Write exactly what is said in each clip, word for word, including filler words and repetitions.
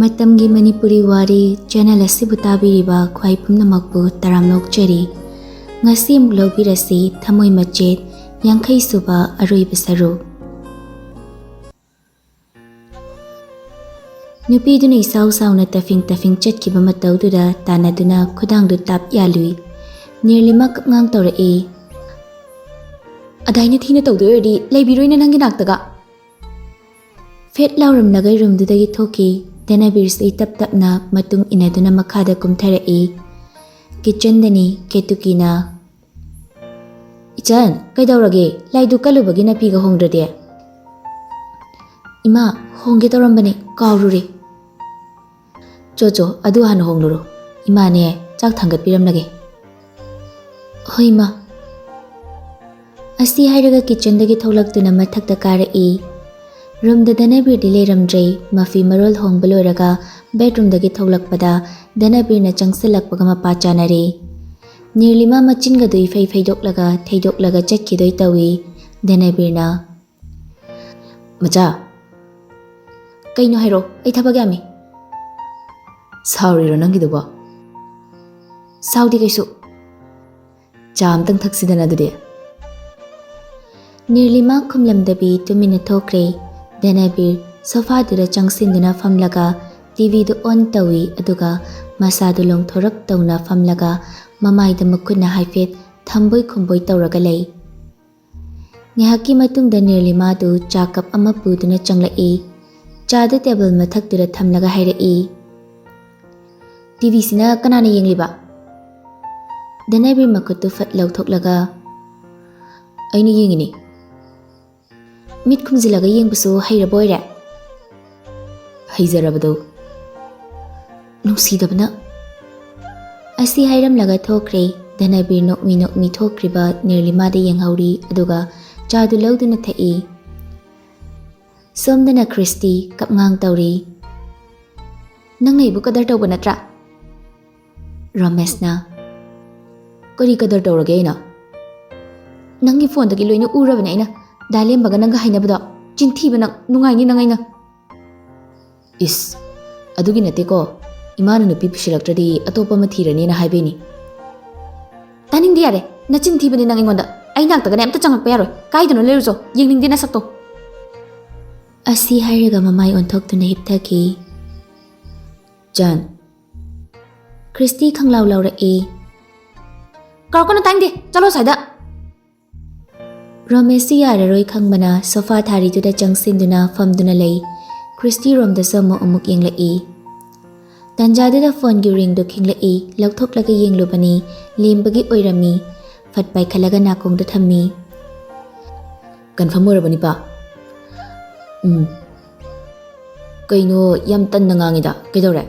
ꯃꯇꯝꯒꯤ ꯃꯅꯤꯄꯨꯔꯤ ꯋꯥꯔꯤ ꯆꯦꯅꯦꯜ ꯑꯁꯤꯕꯨ ꯇꯥꯕꯤꯔꯤꯕ ꯈ꯭ꯋꯥꯏ ꯄꯨꯝꯅꯃꯛꯄꯨ ꯇꯔꯥꯝꯅ ꯑꯣꯛꯆꯔꯤ꯫ ꯉꯁꯤ ꯑꯃꯨꯛ ꯂꯧꯕꯤꯔꯁꯤ ꯊꯃꯣꯏ ꯃꯆꯦꯠ ꯌꯥꯡꯈꯩ ꯁꯨꯕ ꯑꯔꯣꯏꯕ ꯁꯔꯨꯛ꯫ ꯅꯨꯄꯤꯗꯨꯅ ꯏꯁꯥꯎ ꯁꯥꯎꯅ ꯇꯐꯤꯡ ꯇꯐꯤꯡ ꯆꯠꯈꯤꯕ ꯃꯇꯧꯗꯨꯗ ꯇꯥꯟꯅꯗꯨꯅ ꯈꯨꯗꯥꯡꯗꯨ ꯇꯥꯞ ꯌꯥꯜꯂꯨꯏ꯫ ꯅꯤꯔꯂꯤꯃꯥ ꯀꯞꯉꯥꯡ ꯇꯧꯔꯛꯏ꯫ "ꯑꯗꯥꯏꯅ ꯊꯤꯅ ꯇꯧꯗꯣꯏ ꯑꯣꯏꯔꯗꯤ ꯂꯩꯕꯤꯔꯣꯏꯅ ꯅꯪꯒꯤ ꯅꯥꯛꯇꯒ꯫" ꯐꯦꯠ ꯂꯥꯎꯔꯝꯂꯒ ꯔꯨꯝꯗꯨꯗꯒꯤ ꯊꯣꯛꯈꯤ꯫ ꯙꯅꯕꯤꯔꯁꯨ ꯏꯇꯞ ꯇꯞꯅ ꯃꯇꯨꯡ ꯏꯟꯅꯗꯨꯅ ꯃꯈꯥꯗ ꯀꯨꯝꯊꯔꯛꯏ꯫ ꯀꯤꯠꯆꯟꯗꯅꯤ ꯀꯦꯇꯨꯀꯤꯅ꯫ "ꯏꯆꯟ, ꯀꯩꯗꯧꯔꯒꯦ? ꯂꯥꯏꯗꯨꯛ ꯀꯜꯂꯨꯕꯒꯤ ꯅꯥꯄꯤꯒ ꯍꯣꯡꯗ꯭ꯔꯗꯤ?" "ꯏꯃꯥ, ꯍꯣꯡꯒꯦ ꯇꯧꯔꯝꯕꯅꯦ, ꯀꯥꯎꯔꯨꯔꯦ꯫" "ꯆꯣ ꯆꯣ, ꯑꯗꯨ ꯍꯥꯟꯅ ꯍꯣꯡꯂꯨꯔꯣ꯫ ꯏꯃꯥꯅꯦ, ꯆꯥꯛ ꯊꯥꯡꯒꯠꯄꯤꯔꯝꯂꯒꯦ꯫" "ꯍꯣꯏ, ꯏꯃꯥ꯫" ꯑꯁꯤ ꯍꯥꯏꯔꯒ ꯀꯤꯠꯆꯟꯗꯒꯤ ꯊꯣꯛꯂꯛꯇꯨꯅ ꯃꯊꯛꯇ ꯀꯥꯔꯛꯏ꯫ ꯔꯨꯝꯗ ꯙꯅꯕꯤꯔꯗꯤ ꯂꯩꯔꯝꯗ꯭ꯔꯦ꯫ ꯃꯐꯤ ꯃꯔꯣꯜ ꯍꯣꯡꯕ ꯂꯣꯏꯔꯒ ꯕꯦꯗꯔꯨꯝꯗꯒꯤ ꯊꯣꯛꯂꯛꯄꯗ ꯙꯅꯕꯤꯔꯅ ꯆꯪꯁꯤꯜꯂꯛꯄꯒ ꯃꯄꯥ ꯆꯥꯅꯔꯦ꯫ ꯅꯤꯔꯂꯤꯃꯥ ꯃꯆꯤꯟꯒꯗꯨ ꯏꯐꯩ ꯐꯩꯗꯣꯛꯂꯒ ꯊꯩꯗꯣꯛꯂꯒ ꯆꯠꯈꯤꯗꯣꯏ ꯇꯧꯏ꯫ ꯙꯅꯕꯤꯔꯅ, "ꯃꯆꯥ꯫" "ꯀꯩꯅꯣ ꯍꯥꯏꯔꯣ, ꯑꯩ ꯊꯕꯛ ꯌꯥꯝꯃꯤ꯫" "ꯁꯥꯎꯔꯤꯔꯣ ꯅꯪꯒꯤꯗꯨꯕꯣ?" "ꯁꯥꯎꯗꯦ ꯀꯩꯁꯨ꯫" "ꯆꯥ ꯑꯝꯇꯪ ꯊꯛꯁꯤꯗꯅ ꯑꯗꯨꯗꯤ꯫" ꯅꯤꯔꯂꯤꯃꯥ ꯈꯨꯝꯂꯝꯗꯕꯤ ꯇꯨꯃꯤꯟꯅ ꯊꯣꯛꯈ꯭ꯔꯦ꯫ ꯙꯅꯕꯤꯔ ꯁꯣꯐꯥꯗꯨꯗ ꯆꯪꯁꯤꯟꯗꯨꯅ ꯐꯝꯂꯒ ꯇꯤꯚꯤꯗꯨ ꯑꯣꯟ ꯇꯧꯏ, ꯑꯗꯨꯒ ꯃꯁꯥꯗꯨ ꯂꯣꯡꯊꯣꯔꯛ ꯇꯧꯅ ꯐꯝꯂꯒ ꯃꯃꯥꯏꯗ ꯃꯈꯨꯠꯅ ꯍꯥꯏꯐꯦꯠ ꯊꯝꯕꯣꯏ ꯈꯨꯝꯕꯣꯏ ꯇꯧꯔꯒ ꯂꯩ꯫ ꯉꯥꯏꯍꯥꯛꯀꯤ ꯃꯇꯨꯡꯗ ꯅꯤꯔꯂꯤꯃꯥꯗꯨ ꯆꯥ ꯀꯞ ꯑꯃ ꯄꯨꯗꯨꯅ ꯆꯪꯂꯛꯏ꯫ ꯆꯥꯗꯨ ꯇꯦꯕꯜ ꯃꯊꯛꯇꯨꯗ ꯊꯝꯂꯒ ꯍꯥꯏꯔꯛꯏ, "ꯇꯤꯚꯤꯁꯤꯅ ꯀꯅꯥꯅ ꯌꯦꯡꯂꯤꯕ?" ꯙꯅꯕꯤꯔ ꯃꯈꯨꯠꯇꯨ ꯐꯠ ꯂꯧꯊꯣꯛꯂꯒ, "ꯑꯩꯅ ꯌꯦꯡꯉꯤꯅꯦ꯫" "ꯃꯤꯠ ꯈꯨꯝꯖꯤꯜꯂꯒ ꯌꯦꯡꯕꯁꯨ ꯍꯩꯔꯕ ꯑꯣꯏꯔꯦ?" "ꯍꯩꯖꯔꯕꯗꯣ꯫" "ꯅꯨꯡꯁꯤꯗꯕꯅ꯫" ꯑꯁꯤ ꯍꯥꯏꯔꯝꯂꯒ ꯊꯣꯛꯈ꯭ꯔꯦ꯫ ꯙꯅꯕꯤꯔ ꯅꯣꯛꯃꯤ ꯅꯣꯛꯃꯤ ꯊꯣꯛꯈ꯭ꯔꯤꯕ ꯅꯤꯔꯂꯤꯃꯥꯗ ꯌꯦꯡꯍꯧꯔꯤ, ꯑꯗꯨꯒ ꯆꯥꯗꯨ ꯂꯧꯗꯨꯅ ꯊꯛꯏ꯫ ꯁꯣꯝꯗꯅ ꯈ꯭ꯔꯤꯁꯇꯤ ꯀꯞꯉꯥꯡ ꯇꯧꯔꯤ꯫ "ꯅꯪꯅ ꯑꯩꯕꯨ ꯀꯗꯔ ꯇꯧꯕ ꯅꯠꯇ꯭ꯔꯥ?" ꯔꯣꯃꯦꯁꯅ, "ꯀꯔꯤ ꯀꯗꯔ ꯇꯧꯔꯒꯦ ꯑꯩꯅ?" "ꯅꯪꯒꯤ ꯐꯣꯟꯗꯒꯤ ꯂꯣꯏꯅ ꯎꯔꯕꯅꯦ ꯑꯩꯅ, ꯗꯥ ꯂꯦꯝꯕꯒ ꯅꯪꯒ ꯍꯥꯏꯅꯕꯗꯣ꯫ ꯆꯤꯟꯊꯤꯕ ꯅꯪ, ꯅꯨꯡꯉꯥꯏꯅꯤ ꯅꯪ ꯑꯩꯅ꯫" "ꯏꯁ, ꯑꯗꯨꯒꯤ ꯅꯠꯇꯦꯀꯣ, ꯏꯃꯥꯅ ꯅꯨꯄꯤ ꯄꯨꯁꯤꯜꯂꯛꯇ꯭ꯔꯗꯤ ꯑꯇꯣꯞꯄ ꯑꯃ ꯊꯤꯔꯅꯤꯅ ꯍꯥꯏꯕꯩꯅꯤ꯫ ꯇꯥꯅꯤꯡꯗꯦ, ꯌꯥꯔꯦ꯫ ꯅꯆꯤꯟ ꯊꯤꯕꯅꯤ ꯅꯪ ꯑꯩꯉꯣꯟꯗ꯫ ꯑꯩ ꯅꯥꯛꯇꯒꯅꯦ ꯑꯝꯇ ꯆꯪꯉꯛꯄ ꯌꯥꯔꯣꯏ꯫ ꯀꯥꯏꯗꯅꯣ ꯂꯩꯔꯨꯆꯣ꯫ ꯌꯦꯡꯅꯤꯡꯗꯦ ꯅꯁꯛꯇꯣ꯫ ꯑꯁꯤ ꯍꯥꯏꯔꯒ ꯃꯃꯥꯏ ꯑꯣꯟꯊꯣꯛꯇꯨꯅ ꯍꯤꯞꯊꯈꯤ꯫ ꯖꯥꯟ꯫ ꯈ꯭ꯔꯤꯁꯇꯤ ꯈꯪꯂꯥꯎ ꯂꯥꯎꯔꯛꯏ꯫ ꯀꯧꯔꯛꯀꯅꯨ, ꯇꯥꯅꯤꯡꯗꯦ꯫ ꯆꯠꯂꯣ ꯁ꯭ꯋꯥꯏꯗ꯫ ꯔꯣꯃꯦꯁꯁꯨ ꯌꯥꯔꯔꯣꯏ ꯈꯪꯕꯅ ꯁꯣꯐꯥ ꯊꯥꯔꯤꯗꯨꯗ ꯆꯪꯁꯤꯟꯗꯨꯅ ꯐꯝꯗꯨꯅ ꯂꯩ꯫ ꯈ꯭ꯔꯤꯁꯇꯤ ꯔꯣꯝꯗꯁꯨ ꯑꯃꯨꯛ ꯑꯃꯨꯛ ꯌꯦꯡꯂꯛꯏ꯫ ꯇꯥꯟꯖꯥꯗꯨꯗ ꯐꯣꯟꯒꯤ ꯔꯤꯡꯗꯨ ꯈꯤꯡꯂꯛꯏ꯫ ꯂꯧꯊꯣꯛꯂꯒ ꯌꯦꯡꯂꯨꯕꯅꯤ, ꯂꯦꯝꯕꯒꯤ ꯑꯣꯏꯔꯝꯃꯤ꯫ ꯐꯠ ꯄꯥꯏꯈꯠꯂꯒ ꯅꯥꯀꯣꯡꯗ ꯊꯝꯃꯤ꯫ ꯀꯟꯐꯥꯔꯝ ꯑꯣꯏꯔꯕꯅꯤꯄꯥ? ꯎꯝ꯫ ꯀꯩꯅꯣ ꯌꯥꯝ ꯇꯟꯅ ꯉꯥꯡꯉꯤꯗ? ꯀꯩꯗꯧꯔꯦ?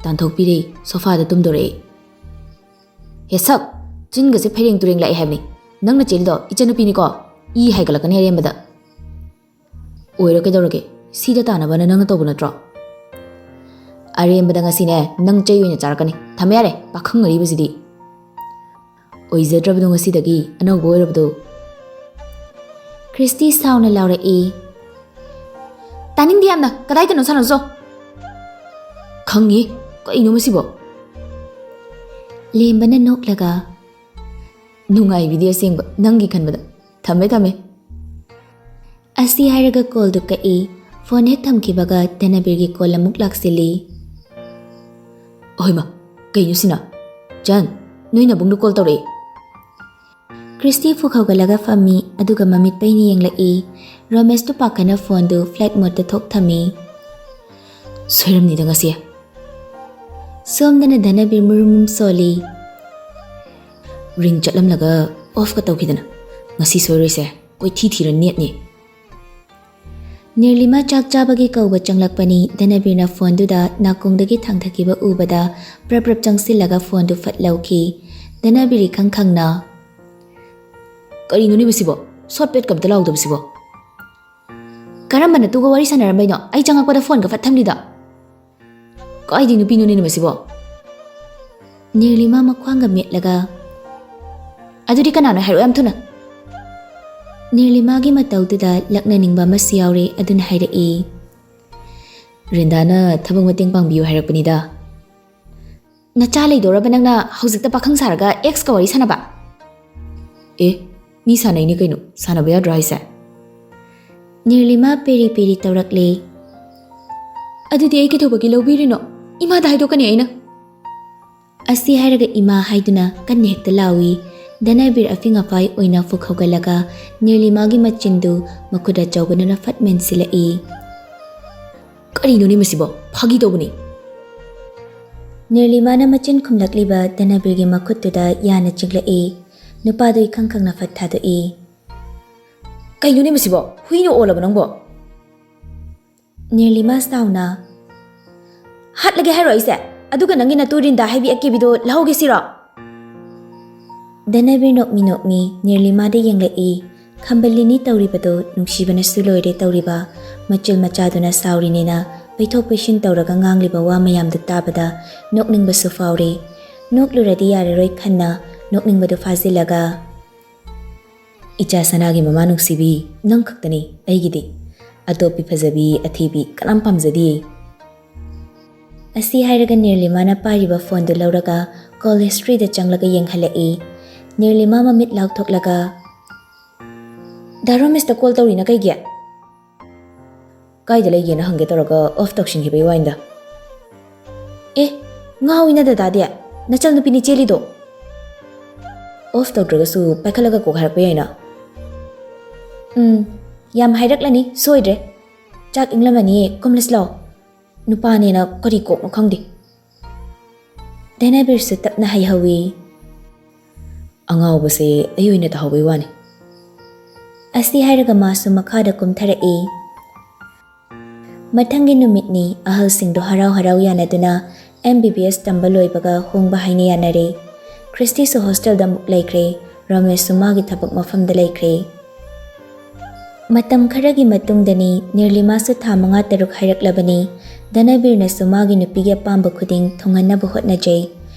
ꯇꯥꯟꯊꯣꯛꯄꯤꯔꯦ, ꯁꯣꯐꯥꯗ ꯇꯨꯝꯗꯣꯔꯛꯑꯦ꯫ ꯍꯦ ꯁꯛ! ꯆꯤꯟꯒꯁꯦ ꯐꯩꯔꯦꯡ ꯇꯨꯔꯦꯡ ꯂꯥꯛꯑꯦ ꯍꯥꯏꯕꯅꯤ꯫ ꯅꯪꯅ ꯆꯦꯜꯂꯤꯗꯣ ꯏꯆꯟꯅꯨꯄꯤꯅꯤꯀꯣ? ꯏ ꯍꯥꯏꯒꯠꯂꯛꯀꯅꯤ ꯑꯔꯦꯝꯕꯗ꯫ ꯑꯣꯏꯔꯣ ꯀꯩꯗꯧꯔꯒꯦ? ꯁꯤꯗ ꯇꯥꯅꯕꯅ ꯅꯪꯅ ꯇꯧꯕ ꯅꯠꯇ꯭ꯔꯣ? ꯑꯔꯦꯝꯕꯗ ꯉꯁꯤꯅꯦ ꯅꯪ ꯆꯩ ꯑꯣꯏꯅ ꯆꯥꯔꯛꯀꯅꯤ꯫ ꯊꯝꯃꯦ ꯌꯥꯔꯦ, ꯄꯥꯈꯪ ꯑꯔꯤꯕꯁꯤꯗꯤ꯫ ꯑꯣꯏꯖꯗ꯭ꯔꯕꯗꯣ ꯉꯁꯤꯗꯒꯤ ꯑꯅꯧꯕ ꯑꯣꯏꯔꯕꯗꯣ꯫ ꯈ꯭ꯔꯤꯁꯇꯤ ꯁꯥꯎꯅ ꯂꯥꯎꯔꯛꯏ꯫ ꯇꯥꯅꯤꯡꯗꯦ ꯌꯥꯝꯅ, ꯀꯗꯥꯏꯗꯅꯣ ꯁꯥꯟꯅꯧꯆꯣ꯫ ꯈꯪꯉꯤ, ꯀꯩꯅꯣ ꯃꯁꯤꯕꯣ? ꯂꯦꯝꯕꯅ ꯅꯣꯛꯂꯒ, ꯅꯨꯡꯉꯥꯏꯕꯤꯗꯦ ꯑꯁꯦꯡꯕ, ꯅꯪꯒꯤ ꯈꯟꯕꯗ꯫ ꯊꯝꯃꯦ, ꯊꯝꯃꯦ꯫ ꯑꯁꯤ ꯍꯥꯏꯔꯒ ꯀꯣꯜꯗꯨ ꯀꯛꯏ꯫ ꯐꯣꯟ ꯍꯦꯛ ꯊꯝꯈꯤꯕꯒ ꯙꯅꯕꯤꯔꯒꯤ ꯀꯣꯜ ꯑꯃꯨꯛ ꯂꯥꯛꯁꯤꯜꯂꯤ꯫ ꯍꯣꯏꯃ, ꯀꯩꯅꯣ ꯁꯤꯅ? ꯖꯥꯟ, ꯅꯣꯏ ꯅꯕꯨꯡꯗꯨ ꯀꯣꯜ ꯇꯧꯔꯛꯑꯦ꯫ ꯈ꯭ꯔꯤꯁꯇꯤ ꯐꯨꯛ ꯍꯧꯒꯠꯂꯒ ꯐꯝꯃꯤ, ꯑꯗꯨꯒ ꯃꯃꯤꯠ ꯄꯩꯅ ꯌꯦꯡꯂꯛꯏ꯫ ꯔꯣꯃꯦꯁꯇꯨ ꯄꯥꯈꯠꯅ ꯐꯣꯟꯗꯨ ꯐ꯭ꯂꯥꯏꯠ ꯃꯣꯗꯇ ꯊꯣꯛ ꯊꯝꯃꯤ꯫ ꯁꯣꯏꯔꯝꯅꯤꯗ ꯉꯁꯤ꯫ ꯁꯣꯝꯗꯅ ꯙꯅꯕꯤꯔ ꯃꯨꯔꯨꯝ ꯃꯨꯔꯨꯝ ꯁꯣꯜꯂꯤ꯫ ꯔꯤꯡ ꯆꯠꯂꯝꯂꯒ ꯑꯣꯐꯀ ꯇꯧꯈꯤꯗꯅ꯫ ꯉꯁꯤ ꯁꯣꯏꯔꯣꯏꯁꯦ, ꯀꯣꯏꯊꯤ ꯊꯤꯔ ꯅꯦꯠꯅꯤ꯫ ꯅꯤꯔꯂꯤꯃꯥ ꯆꯥꯛ ꯆꯥꯕꯒꯤ ꯀꯧꯕ ꯆꯪꯂꯛꯄꯅꯤ꯫ ꯙꯅꯕꯤꯔꯅ ꯐꯣꯟꯗꯨꯗ ꯅꯥꯀꯣꯡꯗꯒꯤ ꯊꯥꯡꯊꯈꯤꯕ ꯎꯕꯗ ꯄ꯭ꯔꯞ ꯄ꯭ꯔꯞ ꯆꯪꯁꯤꯜꯂꯒ ꯐꯣꯟꯗꯨ ꯐꯠ ꯂꯧꯈꯤ꯫ ꯙꯅꯕꯤꯔ ꯏꯈꯪ ꯈꯪꯅ, ꯀꯔꯤꯅꯣꯅꯦ ꯃꯁꯤꯕꯣ? ꯁꯣꯠ ꯄꯦꯠꯀ ꯑꯝꯇ ꯂꯥꯎꯗꯕꯁꯤꯕꯣ? ꯀꯔꯝꯕ ꯅꯇꯨꯒ ꯋꯥꯔꯤ ꯁꯥꯟꯅꯔꯝꯕꯩꯅꯣ? ꯑꯩ ꯆꯪꯉꯛꯄꯗ ꯐꯣꯟꯒ ꯐꯠ ꯊꯝꯂꯤꯗꯣ? ꯀꯥꯏꯗꯩ ꯅꯨꯄꯤꯅꯣꯅꯦ ꯃꯁꯤꯕꯣ? ꯅꯤꯔꯂꯤꯃꯥ ꯃꯈ꯭ꯋꯥꯡꯒ ꯃꯦꯠꯂꯒ, ꯑꯗꯨꯗꯤ ꯀꯅꯥꯅꯣ ꯍꯥꯏꯔꯛꯑꯣ ꯌꯥꯝ ꯊꯨꯅ꯫ ꯅꯤꯔꯂꯤꯃꯥꯒꯤ ꯃꯇꯧꯗꯨꯗ ꯂꯛꯅꯅꯤꯡꯕ ꯑꯃꯁꯨ ꯌꯥꯎꯔꯦ, ꯑꯗꯨꯅ ꯍꯥꯏꯔꯛꯏ, ꯔꯤꯟꯗꯥꯅ ꯊꯕꯛ ꯃꯇꯦꯡ ꯄꯥꯡꯕꯤꯌꯨ ꯍꯥꯏꯔꯛꯄꯅꯤꯗ꯫ ꯅꯆꯥ ꯂꯩꯗꯧꯔꯕ ꯅꯪꯅ ꯍꯧꯖꯤꯛꯇ ꯄꯥꯈꯪ ꯁꯥꯔꯒ ꯑꯦꯛꯁꯀ ꯋꯥꯔꯤ ꯁꯥꯟꯅꯕ? ꯑꯦ, ꯃꯤ ꯁꯥꯟꯅꯩꯅꯤ ꯀꯩꯅꯣ, ꯁꯥꯟꯅꯕ ꯌꯥꯗ꯭ꯔꯣ ꯍꯥꯏꯁꯦ? ꯅꯤꯔꯂꯤꯃꯥ ꯄꯦꯔꯤ ꯄꯦꯔꯤ ꯇꯧꯔꯛꯂꯦ꯫ ꯑꯗꯨꯗꯤ ꯑꯩ ꯀꯩꯗꯧꯕꯒꯤ ꯂꯧꯕꯤꯔꯤꯅꯣ? ꯏꯃꯥꯗ ꯍꯥꯏꯗꯣꯛꯀꯅꯤ ꯑꯩꯅ꯫ ꯑꯁꯤ ꯍꯥꯏꯔꯒ ꯏꯃꯥ ꯍꯥꯏꯗꯨꯅ ꯀꯟꯅ ꯍꯦꯛꯇ ꯂꯥꯎꯏ꯫ ꯙꯅꯕꯤꯔ ꯑꯐꯤꯡ ꯑꯐꯥꯏ ꯑꯣꯏꯅ ꯐꯨꯛ ꯍꯧꯒꯠꯂꯒ ꯅꯤꯔꯂꯤꯃꯥꯒꯤ ꯃꯆꯤꯟꯗꯨ ꯃꯈꯨꯠ ꯑꯆꯧꯕꯗꯨꯅ ꯐꯠ ꯃꯦꯟꯁꯤꯜꯂꯛꯏ꯫ ꯀꯔꯤꯅꯣꯅꯦ ꯃꯁꯤꯕꯣ? ꯐꯥꯒꯤ ꯇꯧꯕꯅꯤ꯫ ꯅꯤꯔꯂꯤꯃꯥꯅ ꯃꯆꯤꯟ ꯈꯨꯝꯂꯛꯂꯤꯕ ꯙꯅꯕꯤꯔꯒꯤ ꯃꯈꯨꯠꯇꯨꯗ ꯌꯥꯅ ꯆꯤꯛꯂꯛꯏ꯫ ꯅꯨꯄꯥꯗꯨ ꯏꯈꯪ ꯈꯪꯅ ꯐꯠ ꯊꯥꯗꯣꯛꯏ꯫ ꯀꯩꯅꯣꯅꯦ ꯃꯁꯤꯕꯣ? ꯍꯨꯏꯅ ꯑꯣꯜꯂꯕ ꯅꯪꯕꯣ? ꯅꯤꯔꯂꯤꯃꯥ ꯁꯥꯎꯅ, "ꯍꯥꯠꯂꯒꯦ ꯍꯥꯏꯔꯣ ꯑꯩꯁꯦ? ꯑꯗꯨꯒ ꯅꯪꯒꯤ ꯅꯇꯨ ꯔꯤꯟꯗꯥ ꯍꯥꯏꯕꯤ ꯑꯀꯦꯕꯤꯗꯣ ꯂꯧꯍꯧꯒꯦ ꯁꯤꯔꯣ?" ꯙꯅꯕꯤꯔ ꯅꯣꯛꯃꯤ ꯅꯣꯛꯃꯤ ꯅꯤꯔꯂꯤꯃꯥꯗ ꯌꯦꯡꯂꯛꯏ꯫ ꯈꯝꯕꯂꯤꯅꯤ ꯇꯧꯔꯤꯕꯗꯨ ꯅꯨꯡꯁꯤꯕꯅꯁꯨ ꯂꯣꯏꯔꯦ ꯇꯧꯔꯤꯕ꯫ ꯃꯆꯤꯜ ꯃꯆꯥꯗꯨꯅ ꯁꯥꯎꯔꯤꯅꯦꯅ ꯄꯩꯊꯣꯛ ꯄꯩꯁꯤꯟ ꯇꯧꯔꯒ ꯉꯥꯡꯂꯤꯕ ꯋꯥ ꯃꯌꯥꯝꯗꯨ ꯇꯥꯕꯗ ꯅꯣꯛꯅꯤꯡꯕꯁꯨ ꯐꯥꯎꯔꯤ꯫ ꯅꯣꯛꯂꯨꯔꯗꯤ ꯌꯥꯔꯔꯣꯏ ꯈꯟꯅ ꯅꯣꯛꯅꯤꯡꯕꯗꯨ ꯐꯥꯖꯤꯜꯂꯒ, "ꯏꯆꯥ ꯁꯅꯥꯒꯤ ꯃꯃꯥ ꯅꯨꯡꯁꯤꯕꯤ, ꯅꯪ ꯈꯛꯇꯅꯤ ꯑꯩꯒꯤꯗꯤ꯫ ꯑꯇꯣꯞꯄꯤ ꯐꯖꯕꯤ, ꯑꯊꯤꯕꯤ ꯀꯅꯥꯝ ꯄꯥꯝꯖꯗꯤꯌꯦ꯫" ꯑꯁꯤ ꯍꯥꯏꯔꯒ ꯅꯤꯔꯂꯤꯃꯥꯅ ꯄꯥꯏꯔꯤꯕ ꯐꯣꯟꯗꯨ ꯂꯧꯔꯒ ꯀꯣꯜ ꯍꯤꯁꯇ꯭ꯔꯤꯗ ꯆꯪꯂꯒ ꯌꯦꯡꯍꯜꯂꯛꯏ꯫ ꯅꯤꯔꯂꯤꯃꯥ ꯃꯃꯤꯠ ꯂꯥꯎꯊꯣꯛꯂꯒ, "ꯗꯥ ꯔꯣꯃꯦꯁꯇ ꯀꯣꯜ ꯇꯧꯔꯤꯅ ꯀꯩꯒꯤ?" "ꯀꯥꯏꯗ ꯂꯩꯒꯦꯅ ꯍꯪꯒꯦ ꯇꯧꯔꯒ ꯑꯣꯐ ꯇꯧꯁꯤꯟꯈꯤꯕꯩ ꯋꯥꯅꯤꯗ꯫" "ꯑꯦ, ꯉꯥꯎꯏꯅ ꯗꯗꯥꯗꯤ, ꯅꯆꯜ ꯅꯨꯄꯤꯅꯤ ꯆꯦꯜꯂꯤꯗꯣ꯫" "ꯑꯣꯐ ꯇꯧꯗ꯭ꯔꯒꯁꯨ ꯄꯥꯏꯈꯠꯂꯒ ꯀꯣꯛ ꯍꯥꯏꯔꯛꯄ ꯌꯥꯏꯅ꯫" "ꯎꯝ, ꯌꯥꯝ ꯍꯥꯏꯔꯛꯂꯅꯤ, ꯁꯣꯏꯗ꯭ꯔꯦ꯫ ꯆꯥꯛ ꯏꯪꯂꯝꯃꯅꯤꯌꯦ, ꯀꯨꯝꯂꯁꯤ ꯂꯥꯛꯑꯣ꯫ ꯅꯨꯄꯥꯅꯦꯅ ꯀꯔꯤ ꯀꯣꯛꯅꯣ ꯈꯪꯗꯦ꯫" ꯙꯅꯕꯤꯔꯁꯨ ꯇꯞꯅ ꯍꯥꯏꯍꯧꯏ, "ꯑꯉꯥꯎꯕꯁꯦ ꯑꯩ ꯑꯣꯏꯅ ꯇꯥꯍꯧꯕꯩ ꯋꯥꯅꯤ꯫" ꯑꯁꯤ ꯍꯥꯏꯔꯒ ꯃꯥꯁꯨ ꯃꯈꯥꯗ ꯀꯨꯝꯊꯔꯛꯏ꯫ ꯃꯊꯪꯒꯤ ꯅꯨꯃꯤꯠꯅꯤ꯫ ꯑꯍꯜꯁꯤꯡꯗꯣ ꯍꯔꯥꯎ ꯍꯔꯥꯎ ꯌꯥꯅꯗꯨꯅ ꯑꯦꯝ ꯕꯤ ꯕꯤ ꯑꯦꯁ ꯇꯝꯕ ꯂꯣꯏꯕꯒ ꯍꯣꯡꯕ ꯍꯥꯏꯅ ꯌꯥꯅꯔꯦ꯫ ꯈ꯭ꯔꯤꯁꯇꯤꯁꯨ ꯍꯣꯁꯇꯦꯜꯗ ꯑꯃꯨꯛ ꯂꯩꯈ꯭ꯔꯦ꯫ ꯔꯣꯃꯦꯁꯁꯨ ꯃꯥꯒꯤ ꯊꯕꯛ ꯃꯐꯝꯗ ꯂꯩꯈ꯭ꯔꯦ꯫ ꯃꯇꯝ ꯈꯔꯒꯤ ꯃꯇꯨꯡꯗꯅꯤ꯫ ꯅꯤꯔꯂꯤꯃꯥꯁꯨ ꯊꯥ ꯃꯉꯥ ꯇꯔꯨꯛ ꯍꯥꯏꯔꯛꯂꯕꯅꯤ꯫ ꯙꯅꯕꯤꯔꯅꯁꯨ ꯃꯥꯒꯤ ꯅꯨꯄꯤꯒꯤ ꯑꯄꯥꯝꯕ ꯈꯨꯗꯤꯡ ꯊꯨꯡꯍꯟꯅꯕ ꯍꯣꯠꯅꯖꯩ꯫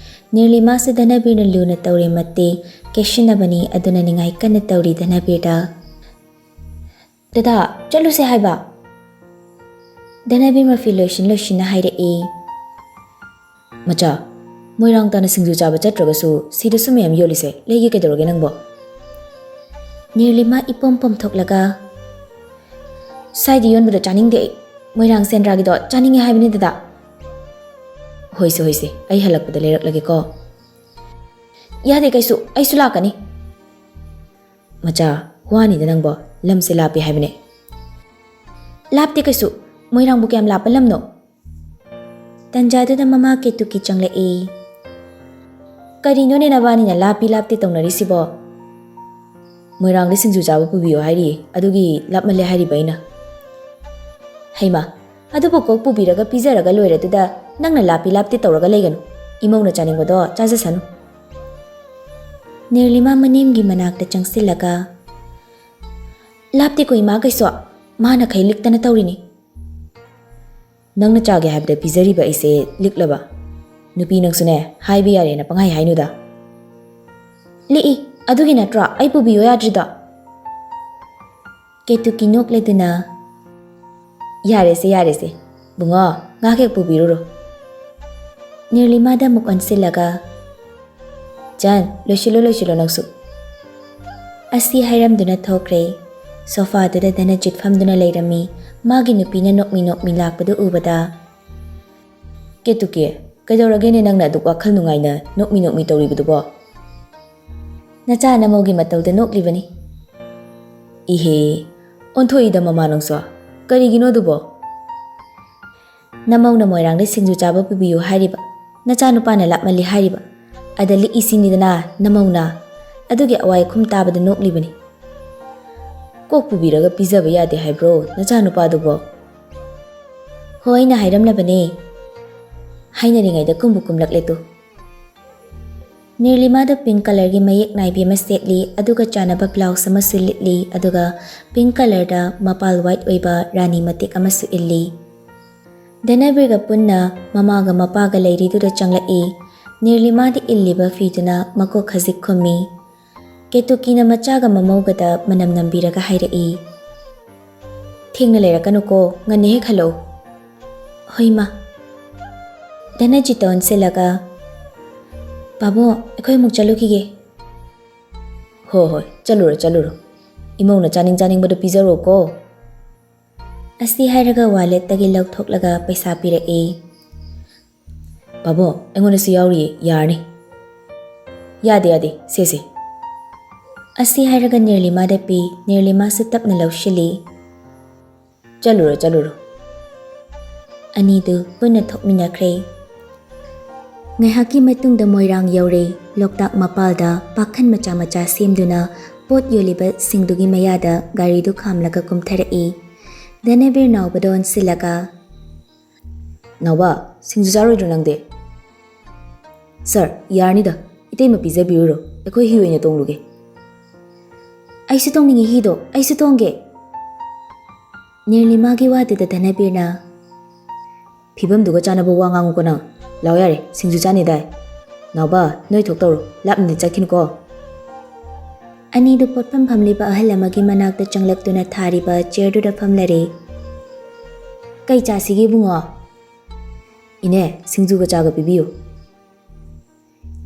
ꯅꯤꯔꯂꯤꯃꯥꯁꯨ ꯙꯅꯕꯤꯔꯅ ꯂꯨꯅ ꯇꯧꯔꯦ ꯃꯠꯇꯦ꯫ ꯀꯦꯁꯤꯟꯅꯕꯅꯤ꯫ ꯑꯗꯨꯅ ꯅꯤꯡꯉꯥꯏ ꯀꯟꯅ ꯇꯧꯔꯤ ꯙꯅꯕꯤꯔꯗ꯫ "ꯗꯗꯥ, ꯆꯠꯂꯨꯁꯦ ꯍꯥꯏꯕ?" ꯙꯅꯕꯤꯔ ꯃꯐꯤ ꯂꯣꯏꯁꯤꯟ ꯂꯣꯏꯁꯤꯟꯅ ꯍꯥꯏꯔꯛꯏ꯫ "ꯃꯆꯥ, ꯃꯣꯏꯔꯥꯡ ꯇꯥꯟꯅ ꯁꯤꯡꯖꯨ ꯆꯥꯕ ꯆꯠꯇ꯭ꯔꯒꯁꯨ ꯁꯤꯗꯁꯨ ꯃꯌꯥꯝ ꯌꯣꯜꯂꯤꯁꯦ, ꯂꯩꯒꯦ ꯀꯩꯗꯧꯔꯒꯦ ꯅꯪꯕꯣ?" ꯅꯤꯔꯂꯤꯃꯥ ꯏꯄꯣꯝ ꯄꯣꯝꯊꯣꯛꯂꯒ, "ꯁ꯭ꯋꯥꯏꯗ ꯌꯣꯟꯕꯗꯣ ꯆꯥꯅꯤꯡꯗꯦ ꯑꯩ꯫ ꯃꯣꯏꯔꯥꯡ ꯁꯦꯟꯗ꯭ꯔꯥꯒꯤꯗꯣ ꯆꯥꯅꯤꯡꯉꯦ ꯍꯥꯏꯕꯅꯤ ꯗꯗꯥ꯫" "ꯍꯣꯏꯁꯦ, ꯍꯣꯏꯁꯦ, ꯑꯩ ꯍꯜꯂꯛꯄꯗ ꯂꯩꯔꯛꯂꯒꯦꯀꯣ꯫" "ꯌꯥꯗꯦ ꯀꯩꯁꯨ, ꯑꯩꯁꯨ ꯂꯥꯛꯀꯅꯤ꯫" "ꯃꯆꯥ, ꯋꯥꯅꯤꯗ ꯅꯪꯕꯣ, ꯂꯝꯁꯦ ꯂꯥꯞꯄꯤ ꯍꯥꯏꯕꯅꯦ꯫" "ꯂꯥꯞꯇꯦ ꯀꯩꯁꯨ, ꯃꯣꯏꯔꯥꯡꯕꯨ ꯀꯌꯥꯝ ꯂꯥꯞꯄ ꯂꯝꯅꯣ?" ꯇꯟꯖꯥꯗꯨꯗ ꯃꯃꯥ ꯀꯦꯇꯨꯀꯤ ꯆꯪꯂꯛꯏ꯫ "ꯀꯔꯤꯅꯣꯅꯦ ꯅꯕꯥꯅꯤꯅ ꯂꯥꯞꯄꯤ ꯂꯥꯞꯇꯦ ꯇꯧꯅꯔꯤꯁꯤꯕꯣ? ꯃꯣꯏꯔꯥꯡꯗ ꯁꯤꯡꯖꯨ ꯆꯥꯕ ꯄꯨꯕꯤꯌꯣ ꯍꯥꯏꯔꯤꯌꯦ, ꯑꯗꯨꯒꯤ ꯂꯥꯞꯃꯜꯂꯦ ꯍꯥꯏꯔꯤꯕ ꯑꯩꯅ꯫" "ꯍꯩꯃꯥ, ꯑꯗꯨꯕꯨ ꯀꯣꯛ ꯄꯨꯕꯤꯔꯒ ꯄꯤꯖꯔꯒ ꯂꯣꯏꯔꯦ, ꯑꯗꯨꯗ ꯅꯪꯅ ꯂꯥꯞꯄꯤ ꯂꯥꯞꯇꯦ ꯇꯧꯔꯒ ꯂꯩꯒꯅꯨ꯫ ꯏꯃꯧꯅ ꯆꯥꯅꯤꯡꯕꯗꯣ ꯆꯥꯖꯁꯅꯨ꯫" ꯅꯤꯔꯂꯤꯃꯥ ꯃꯅꯦꯝꯒꯤ ꯃꯅꯥꯛꯇ ꯆꯪꯁꯤꯜꯂꯒ, "ꯂꯥꯞꯇꯦꯀꯣ ꯏꯃꯥ ꯀꯩꯁꯨ, ꯃꯥꯅ ꯈꯩ ꯂꯤꯛꯇꯅ ꯇꯧꯔꯤꯅꯤ꯫" "ꯅꯪꯅ ꯆꯥꯒꯦ ꯍꯥꯏꯕꯗ ꯄꯤꯖꯔꯤꯕ ꯑꯩꯁꯦ ꯂꯤꯛꯂꯕ? ꯅꯨꯄꯤ ꯅꯪꯁꯨꯅꯦ, ꯍꯥꯏꯕ ꯌꯥꯔꯦꯅ ꯄꯪꯍꯥꯏ ꯍꯥꯏꯅꯨꯗ꯫" "ꯂꯤꯛꯏ, ꯑꯗꯨꯒꯤ ꯅꯠꯇ꯭ꯔꯣ ꯑꯩ ꯄꯨꯕꯤꯌꯣ ꯌꯥꯗ꯭ꯔꯤꯗꯣ?" ꯀꯦꯇꯨꯀꯤ ꯅꯣꯛꯂꯗꯨꯅ, "ꯌꯥꯔꯦꯁꯦ, ꯌꯥꯔꯦꯁꯦ, ꯕꯨꯡꯉꯣ, ꯉꯥꯏꯍꯥꯛ ꯍꯦꯛ ꯄꯨꯕꯤꯔꯨꯔꯣ꯫" ꯅꯤꯔꯂꯤꯃꯥꯗ ꯑꯃꯨꯛ ꯑꯣꯟꯁꯤꯜꯂꯒ, "ꯆꯟ, ꯂꯣꯏꯁꯤꯜꯂꯣ, ꯂꯣꯏꯁꯤꯜꯂꯣ ꯅꯪꯁꯨ꯫" ꯑꯁꯤ ꯍꯥꯏꯔꯝꯗꯨꯅ ꯊꯣꯛꯈ꯭ꯔꯦ꯫ ꯁꯣꯐꯥꯗꯨꯗ ꯙꯅꯖꯤꯠ ꯐꯝꯗꯨꯅ ꯂꯩꯔꯝꯃꯤ꯫ ꯃꯥꯒꯤ ꯅꯨꯄꯤꯅ ꯅꯣꯛꯃꯤ ꯅꯣꯛꯃꯤ ꯂꯥꯛꯄꯗꯨ ꯎꯕꯗ, "ꯀꯦꯇꯨꯀꯤ, ꯀꯩꯗꯧꯔꯒꯦꯅꯦ ꯅꯪꯅ ꯑꯗꯨꯛ ꯋꯥꯈꯜ ꯅꯨꯡꯉꯥꯏꯅ ꯅꯣꯛꯃꯤ ꯅꯣꯛꯃꯤ ꯇꯧꯔꯤꯕꯗꯨꯕꯣ?" "ꯅꯆꯥ ꯅꯃꯧꯒꯤ ꯃꯇꯧꯗ ꯅꯣꯛꯂꯤꯕꯅꯤ꯫" "ꯏꯍꯦ, ꯑꯣꯟꯊꯣꯛꯏꯗ ꯃꯃꯥ ꯅꯪꯁꯨ꯫ ꯀꯔꯤꯒꯤꯅꯣ ꯑꯗꯨꯕꯣ?" "ꯅꯃꯧꯅ ꯃꯣꯏꯔꯥꯡꯗ ꯁꯤꯡꯖꯨ ꯆꯥꯕ ꯄꯨꯕꯤꯌꯨ ꯍꯥꯏꯔꯤꯕ, ꯅꯆꯥꯅꯨꯄꯥꯅ ꯂꯥꯞꯃꯜꯂꯤ ꯍꯥꯏꯔꯤꯕ, ꯑꯗ ꯂꯤꯛꯏꯁꯤꯅꯤꯗꯅ ꯅꯃꯧꯅ, ꯑꯗꯨꯒꯤ ꯑꯋꯥꯏ ꯑꯈꯨꯝ ꯇꯥꯕꯗ ꯅꯣꯛꯂꯤꯕꯅꯤ꯫" "ꯀꯣꯛ ꯄꯨꯕꯤꯔꯒ ꯄꯤꯖꯕ ꯌꯥꯗꯦ ꯍꯥꯏꯕ꯭ꯔꯣ ꯅꯆꯥꯅꯨꯄꯥꯗꯨꯕꯣ?" "ꯍꯣ, ꯑꯩꯅ ꯍꯥꯏꯔꯝꯂꯕꯅꯦ꯫" ꯍꯥꯏꯅꯔꯤꯉꯩꯗ ꯀꯨꯝꯕꯨ ꯀꯨꯝꯂꯛꯂꯦ ꯇꯨ꯫ ꯅꯤꯔꯂꯤꯃꯥꯗ ꯄꯤꯡ ꯀꯂꯔꯒꯤ ꯃꯌꯦꯛ ꯅꯥꯏꯕꯤ ꯑꯃ ꯁꯦꯠꯂꯤ, ꯑꯗꯨꯒ ꯆꯥꯅꯕ ꯕ꯭ꯂꯥꯎꯁ ꯑꯃꯁꯨ ꯂꯤꯠꯂꯤ, ꯑꯗꯨꯒ ꯄꯤꯡ ꯀꯂꯔꯗ ꯃꯄꯥꯜ ꯋꯥꯏꯠ ꯑꯣꯏꯕ ꯔꯥꯅꯤ ꯃꯇꯤꯛ ꯑꯃꯁꯨ ꯏꯜꯂꯤ꯫ ꯙꯅꯕꯤꯔꯒ ꯄꯨꯟꯅ ꯃꯃꯥꯒ ꯃꯄꯥꯒ ꯂꯩꯔꯤꯗꯨꯗ ꯆꯪꯂꯛꯏ꯫ ꯅꯤꯔꯂꯤꯃꯥꯗ ꯏꯜꯂꯤꯕ ꯐꯤꯗꯨꯅ ꯃꯀꯣꯛ ꯈꯖꯤꯛ ꯈꯨꯝꯃꯤ꯫ ꯀꯦꯇꯨꯀꯤꯅ ꯃꯆꯥꯒ ꯃꯃꯧꯒꯗ ꯃꯅꯝ ꯅꯝꯕꯤꯔꯒ ꯍꯥꯏꯔꯛꯏ, "ꯊꯦꯡꯅ ꯂꯩꯔꯛꯀꯅꯨꯀꯣ, ꯉꯟꯅ ꯍꯦꯛ ꯍꯜꯂꯛꯎ꯫ "ꯍꯣꯏ, ꯏꯃꯥ꯫" ꯙꯅꯖꯤꯠꯇ ꯑꯣꯟꯁꯤꯜꯂꯒ, "ꯄꯥꯕꯨꯡ, ꯑꯩꯈꯣꯏ ꯑꯃꯨꯛ ꯆꯠꯂꯨꯈꯤꯒꯦ꯫" "ꯍꯣ ꯍꯣꯏ, ꯆꯠꯂꯨꯔꯣ, ꯆꯠꯂꯨꯔꯣ꯫ ꯏꯃꯧꯅ ꯆꯥꯅꯤꯡ ꯆꯥꯅꯤꯡꯕꯗꯣ ꯄꯤꯖꯔꯣꯀꯣ꯫" ꯑꯁꯤ ꯍꯥꯏꯔꯒ ꯋꯥꯂꯦꯠꯇꯒꯤ ꯂꯧꯊꯣꯛꯂꯒ ꯄꯩꯁꯥ ꯄꯤꯔꯛꯏ꯫ "ꯄꯥꯕꯨꯡ, ꯑꯩꯉꯣꯟꯗꯁꯨ ꯌꯥꯎꯔꯤꯌꯦ, ꯌꯥꯔꯅꯤ꯫" "ꯌꯥꯗꯦ, ꯌꯥꯗꯦ, ꯁꯦ, ꯁꯦ꯫" ꯑꯁꯤ ꯍꯥꯏꯔꯒ ꯅꯤꯔꯂꯤꯃꯥꯗ ꯄꯤ꯫ ꯅꯤꯔꯂꯤꯃꯥꯁꯨ ꯇꯞꯅ ꯂꯧꯁꯤꯜꯂꯤ꯫ "ꯆꯠꯂꯨꯔꯣ, ꯆꯠꯂꯨꯔꯣ꯫" ꯑꯅꯤꯗꯨ ꯄꯨꯟꯅ ꯊꯣꯛꯃꯤꯟꯅꯈ꯭ꯔꯦ꯫ ꯉꯥꯏꯍꯥꯛꯀꯤ ꯃꯇꯨꯡꯗ ꯃꯣꯏꯔꯥꯡ ꯌꯧꯔꯦ꯫ ꯂꯣꯛꯇꯥꯛ ꯃꯄꯥꯜꯗ ꯄꯥꯈꯟ ꯃꯆꯥ ꯃꯆꯥ ꯁꯦꯝꯗꯨꯅ ꯄꯣꯠ ꯌꯣꯜꯂꯤꯕꯁꯤꯡꯗꯨꯒꯤ ꯃꯌꯥꯗ ꯒꯥꯔꯤꯗꯨ ꯈꯥꯝꯂꯒ ꯀꯨꯝꯊꯔꯛꯏ꯫ ꯙꯅꯕꯤꯔ ꯅꯥꯎꯕꯗ ꯑꯣꯟꯁꯤꯜꯂꯒ, "ꯅꯥꯎꯕ, ꯁꯤꯡꯖꯨ ꯆꯥꯔꯣꯏꯗ꯭ꯔꯣ ꯅꯪꯗꯤ?" "ꯁꯥꯔ, ꯌꯥꯔꯅꯤꯗ, ꯏꯇꯩꯃ ꯄꯤꯖꯕꯤꯔꯨꯔꯣ, ꯑꯩꯈꯣꯏ ꯍꯤ ꯑꯣꯏꯅ ꯇꯣꯡꯂꯨꯒꯦ꯫" "ꯑꯩꯁꯨ ꯇꯣꯡꯅꯤꯡꯉꯤ ꯍꯤꯗꯣ, ꯑꯩꯁꯨ ꯇꯣꯡꯒꯦ꯫" ꯅꯤꯔꯂꯤꯃꯥꯒꯤ ꯋꯥꯗꯨꯗ ꯙꯅꯕꯤꯔꯅ, "ꯐꯤꯕꯝꯗꯨꯒ ꯆꯥꯟꯅꯕ ꯋꯥ ꯉꯥꯡꯉꯨꯀꯣ ꯅꯪ꯫ ꯂꯥꯎ ꯌꯥꯔꯦ, ꯁꯤꯡꯖꯨ ꯆꯥꯅꯤꯗꯥꯏ꯫ ꯅꯥꯎꯕ, ꯅꯣꯏ ꯊꯣꯛꯇꯧꯔꯣ, ꯂꯥꯞꯅꯗꯤ ꯆꯠꯈꯤꯅꯨꯀꯣ꯫" ꯑꯅꯤꯗꯨ ꯄꯣꯠꯐꯝ ꯐꯝꯂꯤꯕ ꯑꯍꯜ ꯑꯃꯒꯤ ꯃꯅꯥꯛꯇ ꯆꯪꯂꯛꯇꯨꯅ ꯊꯥꯔꯤꯕ ꯆꯤꯌꯔꯗꯨꯗ ꯐꯝꯂꯔꯦ꯫ "ꯀꯩ ꯆꯥꯁꯤꯒꯦ ꯏꯕꯨꯡꯉꯣ?" "ꯏꯅꯦ, ꯁꯤꯡꯖꯨꯒ ꯆꯥꯒ ꯄꯤꯕꯤꯌꯨ꯫"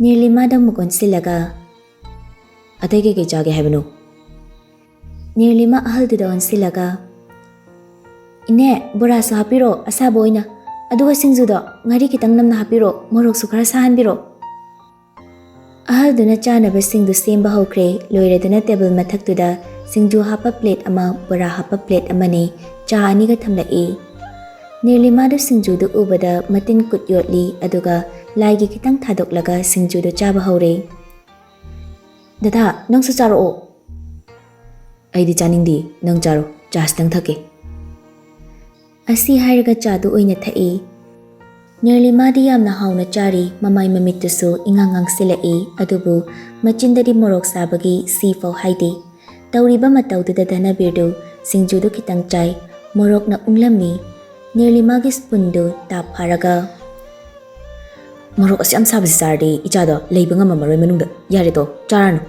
ꯅꯤꯔꯂꯤꯃꯥꯗ ꯑꯃꯨꯛ ꯑꯣꯟꯁꯤꯜꯂꯒ, "ꯑꯇꯩ ꯀꯩꯀꯩ ꯆꯥꯒꯦ ꯍꯥꯏꯕꯅꯣ?" ꯅꯤꯔꯂꯤꯃꯥ ꯑꯍꯜꯗꯨꯗ ꯑꯣꯟꯁꯤꯜꯂꯒ, "ꯏꯅꯦ, ꯕꯣꯔꯥꯁꯨ ꯍꯥꯞꯄꯤꯔꯣ, ꯑꯁꯥꯕ ꯑꯣꯏꯅ꯫ ꯑꯗꯨꯒ ꯁꯤꯡꯖꯨꯗꯣ ꯉꯥꯔꯤ ꯈꯤꯇꯪ ꯅꯝꯅ ꯍꯥꯞꯄꯤꯔꯣ, ꯃꯣꯔꯣꯛꯁꯨ ꯈꯔ ꯁꯥꯍꯟꯕꯤꯔꯣ꯫" ꯑꯍꯜꯗꯨꯅ ꯆꯥꯅꯕꯁꯤꯡꯗꯨ ꯁꯦꯝꯕ ꯍꯧꯈ꯭ꯔꯦ꯫ ꯂꯣꯏꯔꯗꯨꯅ ꯇꯦꯕꯜ ꯃꯊꯛꯇꯨꯗ ꯁꯤꯡꯖꯨ ꯍꯥꯞꯄ ꯄ꯭ꯂꯦꯠ ꯑꯃ, ꯕꯣꯔꯥ ꯍꯥꯞꯄ ꯄ꯭ꯂꯦꯠ ꯑꯃꯅꯦ, ꯆꯥ ꯑꯅꯤꯒ ꯊꯝꯂꯛꯏ꯫ ꯅꯤꯔꯂꯤꯃꯥꯗꯨ ꯁꯤꯡꯖꯨꯗꯨ ꯎꯕꯗ ꯃꯇꯤꯟ ꯀꯨꯠ ꯌꯣꯠꯂꯤ, ꯑꯗꯨꯒ ꯂꯥꯏꯒꯤ ꯈꯤꯇꯪ ꯊꯥꯗꯣꯛꯂꯒ ꯁꯤꯡꯖꯨꯗꯨ ꯆꯥꯕ ꯍꯧꯔꯦ꯫ "ꯗꯗꯥ, ꯅꯪꯁꯨ ꯆꯥꯔꯛꯑꯣ꯫" "ꯑꯩꯗꯤ ꯆꯥꯅꯤꯡꯗꯦ, ꯅꯪ ꯆꯥꯔꯣ, ꯆꯥ ꯈꯤꯇꯪ ꯊꯛꯀꯦ꯫" ꯑꯁꯤ ꯍꯥꯏꯔꯒ ꯆꯥꯗꯨ ꯑꯣꯏꯅ ꯊꯛꯏ꯫ ꯅꯤꯔꯂꯤꯃꯥꯗꯤ ꯌꯥꯝꯅ ꯍꯥꯎꯅ ꯆꯥꯔꯤ, ꯃꯃꯥꯏ ꯃꯃꯤꯠꯇꯨꯁꯨ ꯏꯉꯥꯡ ꯉꯥꯡꯁꯤꯜꯂꯛꯏ, ꯑꯗꯨꯕꯨ ꯃꯆꯤꯟꯗꯗꯤ ꯃꯣꯔꯣꯛ ꯁꯥꯕꯒꯤ ꯁꯤ ꯐꯥꯎ ꯍꯥꯏꯗꯦ꯫ ꯇꯧꯔꯤꯕ ꯃꯇꯧꯗꯨꯗ ꯙꯅꯕꯤꯔꯗꯨ ꯁꯤꯡꯖꯨꯗꯨ ꯈꯤꯇꯪ ꯆꯥꯏ, ꯃꯣꯔꯣꯛꯅ ꯎꯪꯂꯝꯃꯤ꯫ ꯅꯤꯔꯂꯤꯃꯥꯒꯤ ꯁ꯭ꯄꯨꯟꯗꯨ ꯇꯥꯞ ꯐꯥꯔꯒ, "ꯃꯣꯔꯣꯛ ꯑꯁꯨꯛ ꯌꯥꯝ ꯁꯥꯕꯁꯤ ꯆꯥꯔꯗꯤ ꯏꯆꯥꯗꯣ ꯂꯩꯕ ꯉꯝꯃꯝꯃꯔꯣꯏ ꯃꯅꯨꯡꯗ꯫ ꯌꯥꯔꯦꯗꯣ, ꯆꯥꯔꯅꯨ꯫"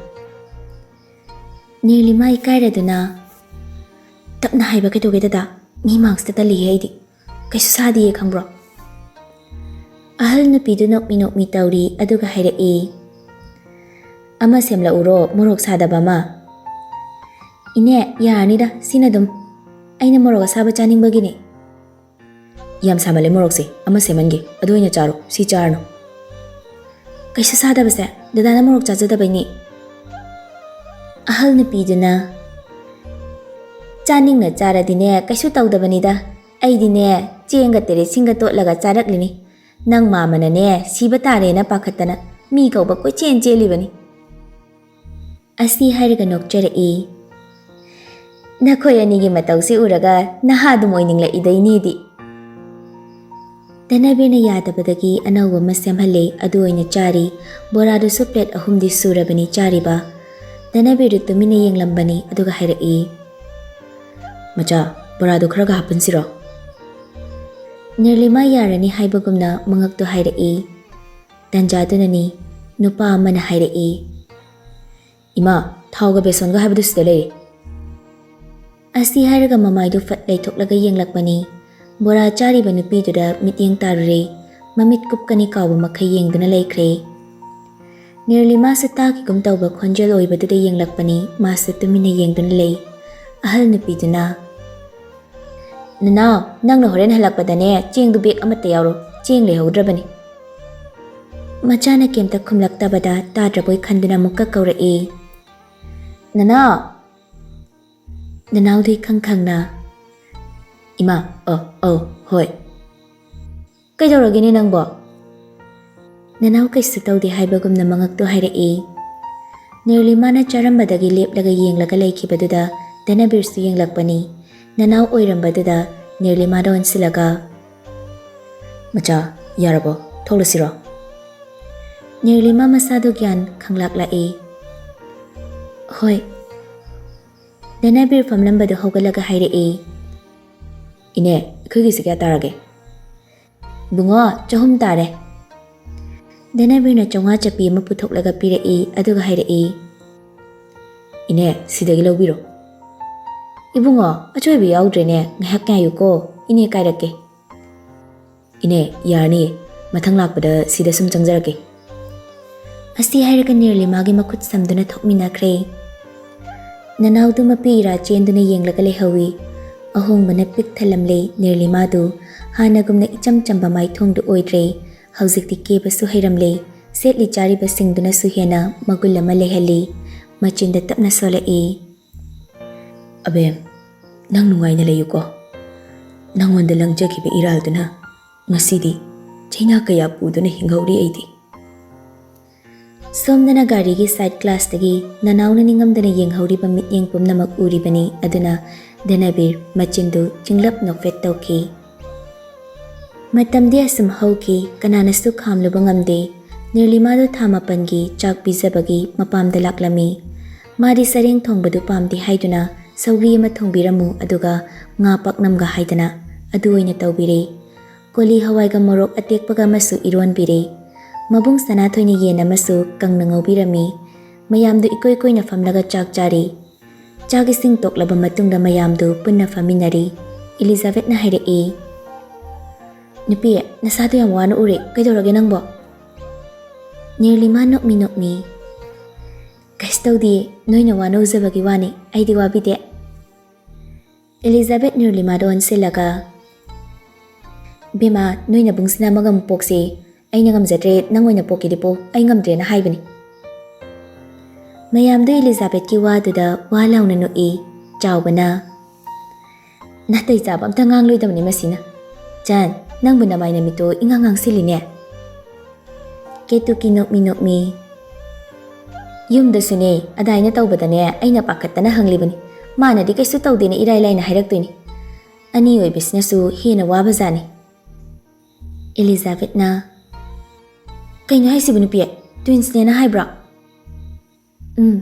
ꯅꯤꯔꯂꯤꯃꯥ ꯏꯀꯥꯏꯔꯗꯨꯅ, "ꯇꯞꯅ ꯍꯥꯏꯕ ꯀꯩꯗꯧꯒꯦ ꯗꯗꯥ? ꯃꯤ ꯃꯥꯡꯁꯤꯗ ꯇꯜꯂꯤꯍꯦ ꯑꯩꯗꯤ꯫" ꯀꯩꯁꯨ ꯁꯥꯗꯤꯌꯦ, ꯈꯪꯕ꯭ꯔꯣ? ꯑꯍꯜ ꯅꯨꯄꯤꯗꯨ ꯅꯣꯛꯃꯤ ꯅꯣꯛꯃꯤ ꯇꯧꯔꯤ, ꯑꯗꯨꯒ ꯍꯥꯏꯔꯛꯏ, "ꯑꯃ ꯁꯦꯝꯂꯛꯎꯔꯣ, ꯃꯣꯔꯣꯛ ꯁꯥꯗꯕ ꯑꯃ?" "ꯏꯅꯦ, ꯌꯥꯔꯅꯤꯗ, ꯁꯤꯅ ꯑꯗꯨꯝ꯫ ꯑꯩꯅ ꯃꯣꯔꯣꯛ ꯑꯁꯥꯕ ꯆꯥꯅꯤꯡꯕꯒꯤꯅꯦ꯫" "ꯌꯥꯝ ꯁꯥꯃꯜꯂꯦ ꯃꯣꯔꯣꯛꯁꯦ, ꯑꯃ ꯁꯦꯝꯍꯟꯒꯦ, ꯑꯗꯨ ꯑꯣꯏꯅ ꯆꯥꯔꯣ, ꯁꯤ ꯆꯥꯔꯅꯨ꯫" "ꯀꯩꯁꯨ ꯁꯥꯗꯕꯁꯦ, ꯗꯗꯥꯅ ꯃꯣꯔꯣꯛ ꯆꯥꯖꯗꯕꯩꯅꯦ꯫" ꯑꯍꯜ ꯅꯨꯄꯤꯗꯨꯅ, "ꯆꯥꯅꯤꯡꯅ ꯆꯥꯔꯗꯤꯅꯦ, ꯀꯩꯁꯨ ꯇꯧꯗꯕꯅꯤꯗ꯫ ꯑꯩꯗꯤꯅꯦ, ꯆꯦꯡꯒ ꯇꯦꯔꯦꯠꯁꯤꯡꯒ ꯇꯣꯠꯂꯒ ꯆꯥꯔꯛꯂꯤꯅꯤ꯫ ꯅꯪ ꯃꯥꯃꯅꯅꯦ, ꯁꯤꯕ ꯇꯥꯔꯦꯅ ꯄꯥꯈꯠꯇꯅ ꯃꯤ ꯀꯧꯕ ꯀꯣꯏꯆꯦꯟ ꯆꯦꯜꯂꯤꯕꯅꯤ꯫" ꯑꯁꯤ ꯍꯥꯏꯔꯒ ꯅꯣꯛꯆꯔꯛꯏ꯫ "ꯅꯈꯣꯏ ꯑꯅꯤꯒꯤ ꯃꯇꯧꯁꯤ ꯎꯔꯒ ꯅꯍꯥ ꯑꯗꯨꯝ ꯑꯣꯏꯅꯤꯡꯂꯛꯏꯗ, ꯏꯅꯦꯗꯤ꯫" ꯙꯅꯕꯤꯔꯅ ꯌꯥꯗꯕꯗꯒꯤ ꯑꯅꯧꯕ ꯑꯃ ꯁꯦꯝꯍꯜꯂꯦ, ꯑꯗꯨ ꯑꯣꯏꯅ ꯆꯥꯔꯤ꯫ ꯕꯣꯔꯥꯗꯨꯁꯨ ꯄ꯭ꯂꯦꯠ ꯑꯍꯨꯝꯗꯤ ꯁꯨꯔꯕꯅꯤ ꯆꯥꯔꯤꯕ꯫ ꯙꯅꯕꯤꯔꯗꯨ ꯇꯨꯃꯤꯟꯅ ꯌꯦꯡꯂꯝꯕꯅꯤ, ꯑꯗꯨꯒ ꯍꯥꯏꯔꯛꯏ, "ꯃꯆꯥ, ꯕꯣꯔꯥꯗꯨ ꯈꯔꯒ ꯍꯥꯞꯄꯟꯁꯤꯔꯣ?" ꯅꯤꯔꯂꯤꯃꯥ ꯌꯥꯔꯅꯤ ꯍꯥꯏꯕꯒꯨꯝꯅ ꯃꯉꯛꯇꯨ ꯍꯥꯏꯔꯛꯏ꯫ ꯇꯟꯖꯥꯗꯨꯅꯅꯤ, ꯅꯨꯄꯥ ꯑꯃꯅ ꯍꯥꯏꯔꯛꯏ, "ꯏꯃꯥ, ꯊꯥꯎꯒ ꯕꯦꯁꯣꯟꯒ ꯍꯥꯏꯕꯗꯨ ꯁꯤꯗ ꯂꯩꯔꯦ꯫" ꯑꯁꯤ ꯍꯥꯏꯔꯒ ꯃꯃꯥꯏꯗꯨ ꯐꯠ ꯂꯩꯊꯣꯛꯂꯒ ꯌꯦꯡꯂꯛꯄꯅꯤ꯫ ꯕꯣꯔꯥ ꯆꯥꯔꯤꯕ ꯅꯨꯄꯤꯗꯨꯗ ꯃꯤꯠꯌꯦꯡ ꯇꯥꯔꯨꯔꯦ꯫ ꯃꯃꯤꯠ ꯀꯨꯞꯀꯅꯤ ꯀꯥꯎꯕ ꯃꯈꯩ ꯌꯦꯡꯗꯨꯅ ꯂꯩꯈ꯭ꯔꯦ꯫ ꯅꯤꯔꯂꯤꯃꯥꯁꯨ ꯇꯥꯈꯤꯒꯨꯝ ꯇꯧꯕ ꯈꯣꯟꯖꯦꯜ ꯑꯣꯏꯕꯗꯨꯗ ꯌꯦꯡꯂꯛꯄꯅꯤ꯫ ꯃꯥꯁꯨ ꯇꯨꯃꯤꯟꯅ ꯌꯦꯡꯗꯨꯅ ꯂꯩ꯫ ꯑꯍꯜ ꯅꯨꯄꯤꯗꯨꯅ, "ꯅꯅꯥꯎ, ꯅꯪꯅ ꯍꯣꯔꯦꯟ ꯍꯜꯂꯛꯄꯗꯅꯦ, ꯆꯦꯡꯗꯨ ꯕꯦꯒ ꯑꯃꯠꯇ ꯌꯥꯎꯔꯣ, ꯆꯦꯡ ꯂꯩꯍꯧꯗ꯭ꯔꯕꯅꯤ꯫" ꯃꯆꯥꯅ ꯀꯩꯝꯇ ꯈꯨꯝꯂꯛꯇꯕꯗ ꯇꯥꯗ꯭ꯔꯕꯣꯏ ꯈꯟꯗꯨꯅ ꯑꯃꯨꯛꯀ ꯀꯧꯔꯛꯏ, "ꯅꯅꯥꯎ!" ꯅꯅꯥꯎꯗꯨ ꯏꯈꯪ ꯈꯪꯅ, "ꯏꯃꯥ, ꯑ, ꯑꯧ, ꯍꯣꯏ꯫" "ꯀꯩꯗꯧꯔꯒꯦꯅꯦ ꯅꯪꯕꯣ?" ꯅꯅꯥꯎ ꯀꯩꯁꯨ ꯇꯧꯗꯦ ꯍꯥꯏꯕꯒꯨꯝꯅ ꯃꯉꯛꯇꯨ ꯍꯥꯏꯔꯛꯏ꯫ ꯅꯤꯔꯂꯤꯃꯥꯅ ꯆꯥꯔꯝꯕꯗꯒꯤ ꯂꯦꯞꯂꯒ ꯌꯦꯡꯂꯒ ꯂꯩꯈꯤꯕꯗꯨꯗ ꯙꯅꯕꯤꯔꯁꯨ ꯌꯦꯡꯂꯛꯄꯅꯤ꯫ ꯅꯅꯥꯎ ꯑꯣꯏꯔꯝꯕꯗꯨꯗ ꯅꯤꯔꯂꯤꯃꯥꯗ ꯑꯣꯟꯁꯤꯜꯂꯒ, "ꯃꯆꯥ, ꯌꯥꯔꯕꯣ? ꯊꯣꯛꯂꯁꯤꯔꯣ?" ꯅꯤꯔꯂꯤꯃꯥ ꯃꯁꯥꯗꯨ ꯒ꯭ꯌꯥꯟ ꯈꯪꯂꯥꯛꯂꯛꯏ꯫ "ꯍꯣꯏ꯫" ꯙꯅꯕꯤꯔ ꯐꯝꯂꯝꯕꯗꯨ ꯍꯧꯒꯠꯂꯒ ꯍꯥꯏꯔꯛꯏ, "ꯏꯅꯦ, ꯑꯩꯈꯣꯏꯒꯤꯁꯦ ꯀꯌꯥ ꯇꯥꯔꯒꯦ?" "ꯏꯕꯨꯡꯉꯣ, ꯆꯍꯨꯝ ꯇꯥꯔꯦ꯫" ꯙꯅꯕꯤꯔꯅ ꯆꯥꯝꯃꯉꯥ ꯆꯞꯄꯤ ꯑꯃ ꯄꯨꯊꯣꯛꯂꯒ ꯄꯤꯔꯛꯏ, ꯑꯗꯨꯒ ꯍꯥꯏꯔꯛꯏ, "ꯏꯅꯦ, ꯁꯤꯗꯒꯤ ꯂꯧꯕꯤꯔꯣ꯫" "ꯏꯕꯨꯡꯉꯣ, ꯑꯆꯣꯏꯕ ꯌꯥꯎꯗ꯭ꯔꯦꯅꯦ, ꯉꯥꯏꯍꯥꯛ ꯉꯥꯏꯌꯨꯀꯣ, ꯏꯅꯦ ꯀꯥꯏꯔꯛꯀꯦ꯫" "ꯏꯅꯦ, ꯌꯥꯔꯅꯤ, ꯃꯊꯪ ꯂꯥꯛꯄꯗ ꯁꯤꯗ ꯁꯨꯝ ꯆꯪꯖꯔꯛꯀꯦ꯫" ꯑꯁꯤ ꯍꯥꯏꯔꯒ ꯅꯤꯔꯂꯤꯃꯥꯒꯤ ꯃꯈꯨꯠ ꯁꯝꯗꯨꯅ ꯊꯣꯛꯃꯤꯟꯅꯈ꯭ꯔꯦ꯫ ꯅꯅꯥꯎꯗꯨ ꯃꯄꯤ ꯏꯔꯥ ꯆꯦꯟꯗꯨꯅ ꯌꯦꯡꯂꯒ ꯂꯩꯍꯧꯏ꯫ ꯑꯍꯣꯡꯕꯅ ꯄꯤꯛ ꯊꯜꯂꯝꯂꯦ ꯅꯤꯔꯂꯤꯃꯥꯗꯨ꯫ ꯍꯥꯟꯅꯒꯨꯝꯅ ꯏꯆꯝ ꯆꯝꯕ ꯃꯥꯏꯊꯣꯡꯗꯨ ꯑꯣꯏꯗ꯭ꯔꯦ꯫ ꯍꯧꯖꯤꯛꯇꯤ ꯀꯦꯕꯁꯨ ꯍꯩꯔꯝꯂꯦ꯫ ꯁꯦꯠꯂꯤ ꯆꯥꯔꯤꯕꯁꯤꯡꯗꯨꯅꯁꯨ ꯍꯦꯟꯅ ꯃꯒꯨꯟ ꯑꯃ ꯂꯩꯍꯜꯂꯤ꯫ ꯃꯆꯤꯟꯗ ꯇꯞꯅ ꯁꯣꯜꯂꯛꯏ꯫ "ꯑꯕꯦꯝ, ꯅꯪ ꯅꯨꯡꯉꯥꯏꯅ ꯂꯩꯌꯨꯀꯣ꯫ ꯅꯪꯉꯣꯟꯗ ꯂꯪꯖꯈꯤꯕ ꯏꯔꯥꯜꯗꯨꯅ ꯉꯁꯤꯗꯤ ꯆꯩꯅꯥ ꯀꯌꯥ ꯄꯨꯗꯨꯅ ꯍꯤꯡꯍꯧꯔꯤ ꯑꯩꯗꯤ꯫" ꯁꯣꯝꯗꯅ ꯒꯥꯔꯤꯒꯤ ꯁꯥꯏꯠ ꯒ꯭ꯂꯥꯁꯇꯒꯤ ꯅꯅꯥꯎꯅ ꯅꯤꯡꯉꯝꯗꯅ ꯌꯦꯡꯍꯧꯔꯤꯕ ꯃꯤꯠꯌꯦꯡ ꯄꯨꯝꯅꯃꯛ ꯎꯔꯤꯕꯅꯤ꯫ ꯑꯗꯨꯅ ꯙꯅꯕꯤꯔ ꯃꯆꯤꯟꯗꯨ ꯆꯤꯡꯂꯞ ꯅꯣꯛꯐꯦꯠ ꯇꯧꯈꯤ꯫ ꯃꯇꯝꯗꯤ ꯑꯁꯨꯝ ꯍꯧꯈꯤ, ꯀꯅꯥꯅꯁꯨ ꯈꯥꯝꯂꯨꯕ ꯉꯝꯗꯦ꯫ ꯅꯤꯔꯂꯤꯃꯥꯗꯨ ꯊꯥ ꯃꯥꯄꯟꯒꯤ ꯆꯥꯛ ꯄꯤꯖꯕꯒꯤ ꯃꯄꯥꯝꯗ ꯂꯥꯛꯂꯝꯃꯤ꯫ ꯃꯥꯗꯤ ꯁꯔꯦꯡ ꯊꯣꯡꯕꯗꯨ ꯄꯥꯝꯗꯦ ꯍꯥꯏꯗꯨꯅ ꯁꯧꯒ꯭ꯔꯤ ꯑꯃ ꯊꯣꯡꯕꯤꯔꯝꯃꯨ, ꯑꯗꯨꯒ ꯉꯥ ꯄꯥꯛꯅꯝꯒ ꯍꯥꯏꯗꯅ ꯑꯗꯨ ꯑꯣꯏꯅ ꯇꯧꯕꯤꯔꯦ꯫ ꯀꯣꯂꯤ ꯍꯋꯥꯏꯒ ꯃꯣꯔꯣꯛ ꯑꯇꯦꯛꯄꯒ ꯑꯃꯁꯨ ꯏꯔꯣꯟꯕꯤꯔꯦ꯫ ꯃꯕꯨꯡ ꯁꯅꯥꯊꯣꯏꯅ ꯌꯦꯟ ꯑꯃꯁꯨ ꯀꯪꯅ ꯉꯧꯕꯤꯔꯝꯃꯤ꯫ ꯃꯌꯥꯝꯗꯨ ꯏꯀꯣꯏ ꯀꯣꯏꯅ ꯐꯝꯂꯒ ꯆꯥꯛ ꯆꯥꯔꯤ꯫ ꯆꯥꯛ ꯏꯁꯤꯡ ꯇꯣꯛꯂꯕ ꯃꯇꯨꯡꯗ ꯃꯌꯥꯝꯗꯨ ꯄꯨꯟꯅ ꯐꯝꯃꯤꯟꯅꯔꯤ꯫ ꯏꯂꯤꯖꯥꯕꯦꯠꯅ ꯍꯥꯏꯔꯛꯏ, "ꯅꯨꯄꯤ, ꯅꯁꯥꯗꯣ ꯌꯥꯝ ꯋꯥꯅ ꯎꯔꯦ, ꯀꯩꯗꯧꯔꯒꯦ ꯅꯪꯕꯣ?" ꯅꯤꯔꯂꯤꯃꯥ ꯅꯣꯛꯃꯤ ꯅꯣꯛꯃꯤ, "ꯀꯩꯁꯨ ꯇꯧꯗꯤꯌꯦ, ꯅꯣꯏꯅ ꯋꯥꯅ ꯎꯖꯕꯒꯤ ꯋꯥꯅꯤ, ꯑꯩꯗꯤ ꯋꯥꯕꯤꯗꯦ꯫" ꯏꯂꯤꯖꯥꯕꯦꯠ ꯅꯤꯔꯂꯤꯃꯥꯗ ꯑꯣꯟꯁꯤꯜꯂꯒ, "ꯕꯦꯝꯃ, ꯅꯣꯏ ꯅꯕꯨꯡꯁꯤꯅ ꯑꯃꯒ ꯑꯃꯨꯛ ꯄꯣꯛꯁꯦ, ꯑꯩꯅ ꯉꯝꯖꯗ꯭ꯔꯦ, ꯅꯪ ꯑꯣꯏꯅ ꯄꯣꯛꯀꯦꯗꯤ ꯄꯣ, ꯑꯩ ꯉꯝꯗ꯭ꯔꯦꯅ ꯍꯥꯏꯕꯅꯤ꯫" ꯃꯌꯥꯝꯗꯣ ꯏꯂꯤꯖꯥꯕꯦꯠꯀꯤ ꯋꯥꯗꯨꯗ ꯋꯥ ꯂꯥꯎꯅ ꯅꯣꯛꯏ꯫ ꯆꯥꯎꯕꯅ, "ꯅꯥꯇꯩ ꯆꯥꯕ ꯑꯝꯇ ꯉꯥꯡꯂꯣꯏꯗꯕꯅꯤ ꯃꯁꯤꯅ꯫ ꯆꯟ, ꯅꯪꯕꯨ ꯅꯃꯥꯏ ꯅꯃꯤꯠꯇꯣ ꯏꯉꯥꯡ ꯉꯥꯡꯁꯤꯜꯂꯤꯅꯦ꯫" ꯀꯦꯇꯨꯀꯤ ꯅꯣꯛꯃꯤ ꯅꯣꯛꯃꯤ, "ꯌꯨꯝꯗꯁꯨꯅꯦ, ꯑꯗꯥꯏꯅ ꯇꯧꯕꯗꯅꯦ ꯑꯩꯅ ꯄꯥꯈꯠꯇꯅ ꯍꯪꯂꯤꯕꯅꯤ꯫ ꯃꯥꯅꯗꯤ ꯀꯩꯁꯨ ꯇꯧꯗꯦꯅ ꯏꯔꯥꯏ ꯂꯥꯏꯅ ꯍꯥꯏꯔꯛꯇꯣꯏꯅꯤ꯫ ꯑꯅꯤ ꯑꯣꯏꯕꯁꯤꯅꯁꯨ ꯍꯦꯟꯅ ꯋꯥꯕꯖꯥꯠꯅꯤ꯫" ꯏꯂꯤꯖꯥꯕꯦꯠꯅ, "ꯀꯩꯅꯣ ꯍꯥꯏꯁꯤꯕꯨ ꯅꯨꯄꯤ? ꯇ꯭ꯋꯤꯟꯁꯅꯦꯅ ꯍꯥꯏꯕ꯭ꯔꯣ?" "ꯎꯝ꯫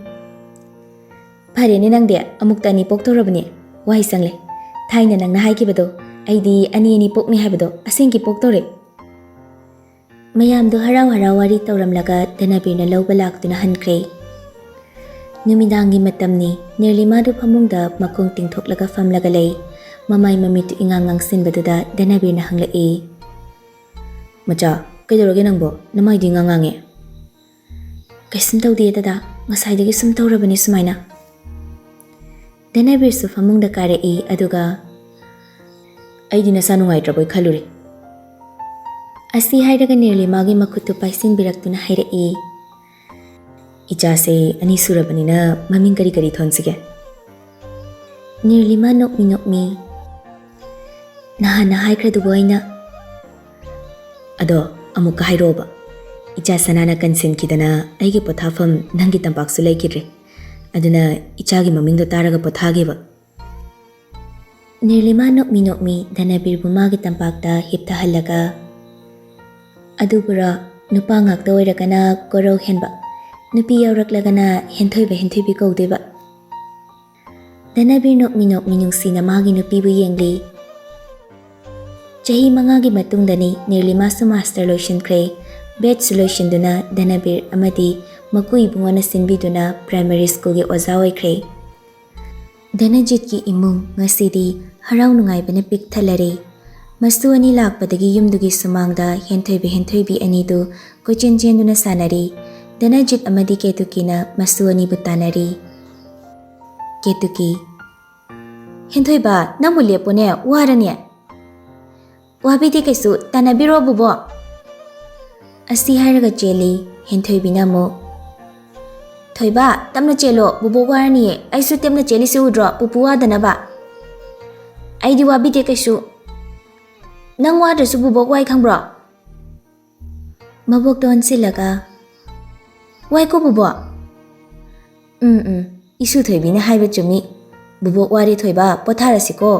ꯐꯔꯦꯅꯦ ꯅꯪꯗꯤ, ꯑꯃꯨꯛꯇ ꯑꯅꯤ ꯄꯣꯛꯇꯧꯔꯕꯅꯦ꯫ ꯋꯥꯏ ꯁꯪꯂꯦ꯫ ꯊꯥꯏꯅ ꯅꯪꯅ ꯍꯥꯏꯈꯤꯕꯗꯣ, ꯑꯩꯗꯤ ꯑꯅꯤ ꯑꯅꯤ ꯄꯣꯛꯅꯤ ꯍꯥꯏꯕꯗꯣ, ꯑꯁꯦꯡꯀꯤ ꯄꯣꯛꯇꯧꯔꯦ꯫" ꯃꯌꯥꯝꯗꯣ ꯍꯔꯥꯎ ꯍꯔꯥꯎ ꯋꯥꯔꯤ ꯇꯧꯔꯝꯂꯒ ꯙꯅꯕꯤꯔꯅ ꯂꯧꯕ ꯂꯥꯛꯇꯨꯅ ꯍꯟꯈ꯭ꯔꯦ꯫ ꯅꯨꯃꯤꯗꯥꯡꯒꯤ ꯃꯇꯝꯅꯤ꯫ ꯅꯤꯔꯂꯤꯃꯥꯗꯨ ꯐꯃꯨꯡꯗ ꯃꯈꯣꯡ ꯇꯤꯡꯊꯣꯛꯂꯒ ꯐꯝꯂꯒ ꯂꯩ꯫ ꯃꯃꯥꯏ ꯃꯃꯤꯠꯇꯨ ꯏꯉꯥꯡ ꯉꯥꯡꯁꯤꯟꯕꯗꯨꯗ ꯙꯅꯕꯤꯔꯅ ꯍꯪꯂꯛꯏ, "ꯃꯆꯥ, ꯀꯩꯗꯧꯔꯒꯦ ꯅꯪꯕꯣ? ꯅꯃꯥꯏꯗꯤ ꯏꯉꯥꯡ ꯉꯥꯡꯉꯦ?" "ꯀꯩꯁꯨꯝ ꯇꯧꯗꯦ ꯗꯗꯥ, ꯉꯁꯥꯏꯗꯒꯤ ꯁꯨꯝ ꯇꯧꯔꯕꯅꯤ ꯁꯨꯃꯥꯏꯅ꯫" ꯙꯅꯕꯤꯔꯁꯨ ꯐꯃꯨꯡꯗ ꯀꯥꯔꯛꯏ, ꯑꯗꯨꯒ, "ꯑꯩꯗꯤ ꯅꯁꯥ ꯅꯨꯡꯉꯥꯏꯇ꯭ꯔꯕꯣꯏ ꯈꯜꯂꯨꯔꯦ꯫" ꯑꯁꯤ ꯍꯥꯏꯔꯒ ꯅꯤꯔꯂꯤꯃꯥꯒꯤ ꯃꯈꯨꯠꯇꯨ ꯄꯥꯏꯁꯤꯟꯕꯤꯔꯛꯇꯨꯅ ꯍꯥꯏꯔꯛꯏ, "ꯏꯆꯥꯁꯦ ꯑꯅꯤ ꯁꯨꯔꯕꯅꯤꯅ ꯃꯃꯤꯡ ꯀꯔꯤ ꯀꯔꯤ ꯊꯣꯟꯁꯤꯒꯦ?" ꯅꯤꯔꯂꯤꯃꯥ ꯅꯣꯛꯃꯤ ꯅꯣꯛꯃꯤ, "ꯅꯍꯥꯟꯅ ꯍꯥꯏꯈ꯭ꯔꯗꯨꯕꯨ ꯑꯩꯅ꯫" "ꯑꯗꯣ ꯑꯃꯨꯛꯀ ꯍꯥꯏꯔꯛꯑꯣꯕ꯫ ꯏꯆꯥ ꯁꯅꯥꯅ ꯀꯟꯁꯤꯟꯈꯤꯗꯅ ꯑꯩꯒꯤ ꯄꯣꯊꯥꯐꯝ ꯅꯪꯒꯤ ꯇꯝꯄꯥꯛꯁꯨ ꯂꯩꯈꯤꯗ꯭ꯔꯦ꯫ ꯑꯗꯨꯅ ꯏꯆꯥꯒꯤ ꯃꯃꯤꯡꯗꯣ ꯇꯥꯔꯒ ꯄꯣꯊꯥꯒꯦꯕ꯫" ꯅꯤꯔꯂꯤꯃꯥ ꯅꯣꯛꯃꯤ ꯅꯣꯛꯃꯤ ꯙꯅꯕꯤꯔꯕꯨ ꯃꯥꯒꯤ ꯇꯝꯄꯥꯛꯇ ꯍꯤꯞꯊꯍꯜꯂꯒ, "ꯑꯗꯨꯕꯨꯔꯣ, ꯅꯨꯄꯥ ꯉꯥꯛꯇ ꯑꯣꯏꯔꯒꯅ ꯀꯣꯔꯧ ꯍꯦꯟꯕ, ꯅꯨꯄꯤ ꯌꯥꯎꯔꯛꯂꯒꯅ ꯍꯦꯟꯊꯣꯏꯕ ꯍꯦꯟꯊꯣꯏꯕꯤ ꯀꯧꯗꯣꯏꯕ꯫" ꯙꯅꯕꯤꯔ ꯅꯣꯛꯃꯤ ꯅꯣꯛꯃꯤ ꯅꯨꯡꯁꯤꯅ ꯃꯥꯒꯤ ꯅꯨꯄꯤꯕꯨ ꯌꯦꯡꯂꯤ꯫ ꯆꯍꯤ ꯃꯉꯥꯒꯤ ꯃꯇꯨꯡꯗꯅꯤ ꯅꯤꯔꯂꯤꯃꯥꯁꯨ ꯃꯥꯁꯇꯔ ꯂꯣꯏꯁꯤꯟꯈ꯭ꯔꯦ꯫ ꯕꯦꯠꯁꯨ ꯂꯣꯏꯁꯤꯟꯗꯨꯅ ꯙꯅꯕꯤꯔ ꯑꯃꯗꯤ ꯃꯀꯨ ꯏꯕꯨꯡꯉꯣꯅ ꯁꯤꯟꯕꯤꯗꯨꯅ ꯄ꯭ꯔꯥꯏꯃꯔꯤ ꯁ꯭ꯀꯨꯜꯒꯤ ꯑꯣꯖꯥ ꯑꯣꯏꯈ꯭ꯔꯦ꯫ ꯙꯅꯖꯤꯠꯀꯤ ꯏꯃꯨꯡ ꯉꯁꯤꯗꯤ ꯍꯔꯥꯎ ꯅꯨꯡꯉꯥꯏꯕꯅ ꯄꯤꯛ ꯊꯜꯂꯔꯦ꯫ ꯃꯁꯨ ꯑꯅꯤ ꯂꯥꯛꯄꯗꯒꯤ ꯌꯨꯝꯗꯨꯒꯤ ꯁꯨꯃꯥꯡꯗ ꯍꯦꯟꯊꯣꯏꯕ ꯍꯦꯟꯊꯣꯏꯕꯤ ꯑꯅꯤꯗꯨ ꯀꯣꯏꯆꯦꯟ ꯆꯦꯟꯗꯨꯅ ꯁꯥꯟꯅꯔꯤ꯫ ꯙꯅꯖꯤꯠ ꯑꯃꯗꯤ ꯀꯦꯇꯨꯀꯤꯅ ꯃꯁꯨ ꯑꯅꯤꯕꯨ ꯇꯥꯟꯅꯔꯤ꯫ ꯀꯦꯇꯨꯀꯤ, "ꯍꯦꯟꯊꯣꯏꯕ, ꯅꯪꯕꯨ ꯂꯦꯞꯄꯣꯅꯦ, ꯋꯥꯔꯅꯦ꯫" "ꯋꯥꯕꯤꯗꯦ ꯀꯩꯁꯨ, ꯇꯥꯟꯅꯕꯤꯔꯣ ꯕꯨꯕꯣꯛ꯫" ꯑꯁꯤ ꯍꯥꯏꯔꯒ ꯆꯦꯜꯂꯤ꯫ ꯍꯦꯟꯊꯣꯏꯕꯤꯅ ꯑꯃꯨꯛ, "ꯊꯣꯏꯕ, ꯇꯞꯅ ꯆꯦꯜꯂꯣ, ꯕꯨꯕꯣꯛ ꯋꯥꯔꯅꯤꯌꯦ, ꯑꯩꯁꯨ ꯇꯞꯅ ꯆꯦꯜꯂꯤꯁꯤ ꯎꯗ꯭ꯔꯣ, ꯄꯨꯄꯨ ꯋꯥꯗꯅꯕ꯫" "ꯑꯩꯗꯤ ꯋꯥꯕꯤꯗꯦ ꯀꯩꯁꯨ꯫ ꯅꯪ ꯋꯥꯗ꯭ꯔꯁꯨ ꯕꯨꯕꯣꯛ ꯋꯥꯏ ꯈꯪꯕ꯭ꯔꯣ?" ꯃꯕꯣꯛꯇ ꯑꯣꯟꯁꯤꯜꯂꯒ, "ꯋꯥꯏꯀꯣ ꯕꯨꯕꯣꯛ?" "ꯎꯝ, ꯎꯝ, ꯏꯁꯨ ꯊꯣꯏꯕꯤꯅ ꯍꯥꯏꯕ ꯆꯨꯝꯃꯤ꯫ ꯕꯨꯕꯣꯛ ꯋꯥꯔꯦ ꯊꯣꯏꯕ, ꯄꯣꯊꯥꯔꯁꯤꯀꯣ꯫"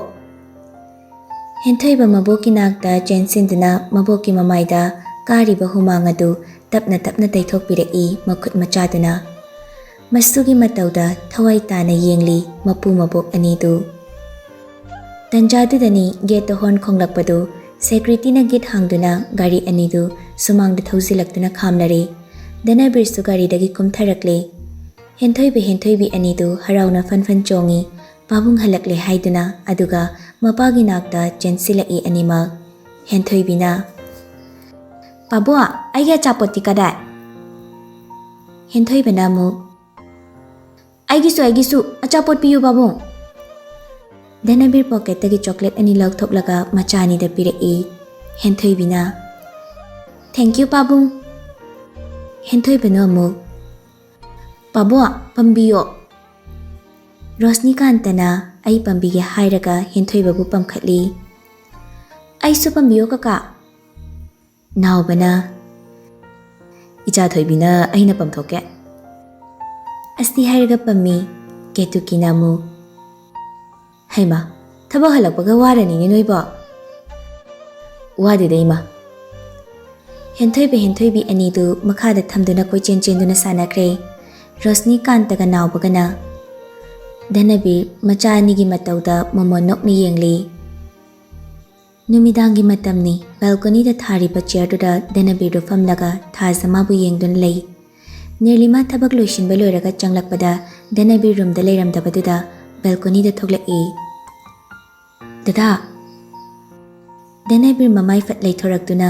ꯍꯦꯟꯊꯣꯏꯕ ꯃꯕꯣꯛꯀꯤ ꯅꯥꯛꯇ ꯆꯦꯟꯁꯤꯟꯗꯨꯅ ꯃꯕꯣꯛꯀꯤ ꯃꯃꯥꯏꯗ ꯀꯥꯔꯤꯕ ꯍꯨꯃꯥꯡ ꯑꯗꯨ ꯇꯞꯅ ꯇꯞꯅ ꯇꯩꯊꯣꯛꯄꯤꯔꯛꯏ ꯃꯈꯨꯠ ꯃꯆꯥꯗꯨꯅ꯫ ꯃꯁꯨꯒꯤ ꯃꯇꯧꯗ ꯊꯋꯥꯏ ꯇꯥꯅ ꯌꯦꯡꯂꯤ ꯃꯄꯨ ꯃꯕꯣꯛ ꯑꯅꯤꯗꯨ꯫ ꯇꯟꯖꯥꯗꯨꯗꯅꯤ ꯒꯦꯠꯇ ꯍꯣꯔꯟ ꯈꯣꯡꯂꯛꯄꯗꯨ꯫ ꯁꯦꯀ꯭ꯌꯨꯔꯤꯇꯤꯅ ꯒꯦꯠ ꯍꯥꯡꯗꯨꯅ ꯒꯥꯔꯤ ꯑꯅꯤꯗꯨ ꯁꯨꯃꯥꯡꯗ ꯊꯧꯖꯤꯜꯂꯛꯇꯨꯅ ꯈꯥꯝꯂꯔꯦ꯫ ꯙꯅꯕꯤꯔꯁꯨ ꯒꯥꯔꯤꯗꯒꯤ ꯀꯨꯝꯊꯔꯛꯂꯦ꯫ ꯍꯦꯟꯊꯣꯏꯕ ꯍꯦꯟꯊꯣꯏꯕꯤ ꯑꯅꯤꯗꯨ ꯍꯔꯥꯎꯅ ꯐꯟ ꯐꯟ ꯆꯣꯡꯉꯤ꯫ ꯄꯥꯕꯨꯡ ꯍꯜꯂꯛꯂꯦ ꯍꯥꯏꯗꯨꯅ, ꯑꯗꯨꯒ ꯃꯄꯥꯒꯤ ꯅꯥꯛꯇ ꯆꯦꯟꯁꯤꯜꯂꯛꯏ ꯑꯅꯤꯃꯛ꯫ ꯍꯦꯟꯊꯣꯏꯕꯤꯅ, "ꯄꯥꯕꯨꯡ, ꯑꯩꯒꯤ ꯑꯆꯥꯄꯣꯠꯇꯤ ꯀꯗꯥꯏ?" ꯍꯦꯟꯊꯣꯏꯕꯅ ꯑꯃꯨꯛ, "ꯑꯩꯒꯤꯁꯨ, ꯑꯩꯒꯤꯁꯨ ꯑꯆꯥꯄꯣꯠ ꯄꯤꯌꯨ ꯄꯥꯕꯨꯡ!" ꯙꯅꯕꯤꯔ ꯄꯣꯀꯦꯠꯇꯒꯤ ꯆꯣꯀ꯭ꯂꯦꯠ ꯑꯅꯤ ꯂꯧꯊꯣꯛꯂꯒ ꯃꯆꯥ ꯑꯅꯤꯗ ꯄꯤꯔꯛꯏ꯫ ꯍꯦꯟꯊꯣꯏꯕꯤꯅ, "Thank you ꯄꯥꯕꯨꯡ!" ꯍꯦꯟꯊꯣꯏꯕꯅ ꯑꯃꯨꯛ, "ꯄꯥꯕꯨꯡ, ꯄꯝꯕꯤꯌꯣ!" ꯔꯣꯁꯅꯤꯀꯥꯟꯇꯅ "ꯑꯩ ꯄꯝꯕꯤꯒꯦ" ꯍꯥꯏꯔꯒ ꯍꯦꯟꯊꯣꯏꯕꯕꯨ ꯄꯝꯈꯠꯂꯤ꯫ "ꯑꯩꯁꯨ ꯄꯝꯕꯤꯌꯣ ꯀꯀꯥ!" ꯅꯥꯎꯕꯅ, "ꯏꯆꯥ ꯊꯣꯏꯕꯤꯅ ꯑꯩꯅ ꯄꯝꯊꯣꯛꯀꯦ" ꯑꯁꯤ ꯍꯥꯏꯔꯒ ꯄꯝꯃꯤ꯫ ꯀꯦꯇꯨꯀꯤꯅ ꯑꯃꯨꯛ, "ꯍꯩꯃꯥ, ꯊꯕꯛ ꯍꯜꯂꯛꯄꯒ ꯋꯥꯔꯅꯤꯅꯦ ꯅꯣꯏꯕꯣ?" "ꯋꯥꯗꯦꯗ ꯏꯃꯥ!" ꯍꯦꯟꯊꯣꯏꯕ ꯍꯦꯟꯊꯣꯏꯕꯤ ꯑꯅꯤꯗꯨ ꯃꯈꯥꯗ ꯊꯝꯗꯨꯅ ꯀꯣꯏꯆꯦꯟ ꯆꯦꯟꯗꯨꯅ ꯁꯥꯟꯅꯈ꯭ꯔꯦ꯫ ꯔꯣꯁꯅꯤꯀꯥꯟꯇꯒ ꯅꯥꯎꯕꯒꯅ ꯙꯅꯕꯤꯔ ꯃꯆꯥ ꯑꯅꯤꯒꯤ ꯃꯇꯧꯗ ꯃꯣꯃꯣꯟ ꯅꯣꯛꯅ ꯌꯦꯡꯂꯤ꯫ ꯅꯨꯃꯤꯗꯥꯡꯒꯤ ꯃꯇꯝꯅꯤ꯫ ꯕꯦꯜꯀꯣꯅꯤꯗ ꯊꯥꯔꯤꯕ ꯆꯤꯌꯔꯗꯨꯗ ꯙꯅꯕꯤꯔꯗꯨ ꯐꯝꯂꯒ ꯊꯥꯖ ꯃꯥꯕꯨ ꯌꯦꯡꯗꯨꯅ ꯂꯩ꯫ ꯅꯤꯔꯂꯤꯃꯥ ꯊꯕꯛ ꯂꯣꯏꯁꯤꯟꯕ ꯂꯣꯏꯔꯒ ꯆꯪꯂꯛꯄꯗ ꯙꯅꯕꯤꯔ ꯔꯨꯝꯗ ꯂꯩꯔꯝꯗꯕꯗꯨꯗ ꯕꯦꯜꯀꯣꯅꯤꯗ ꯊꯣꯛꯂꯛꯏ꯫ "ꯗꯗꯥ!" ꯙꯅꯕꯤꯔ ꯃꯃꯥꯏ ꯐꯠ ꯂꯩꯊꯣꯔꯛꯇꯨꯅ,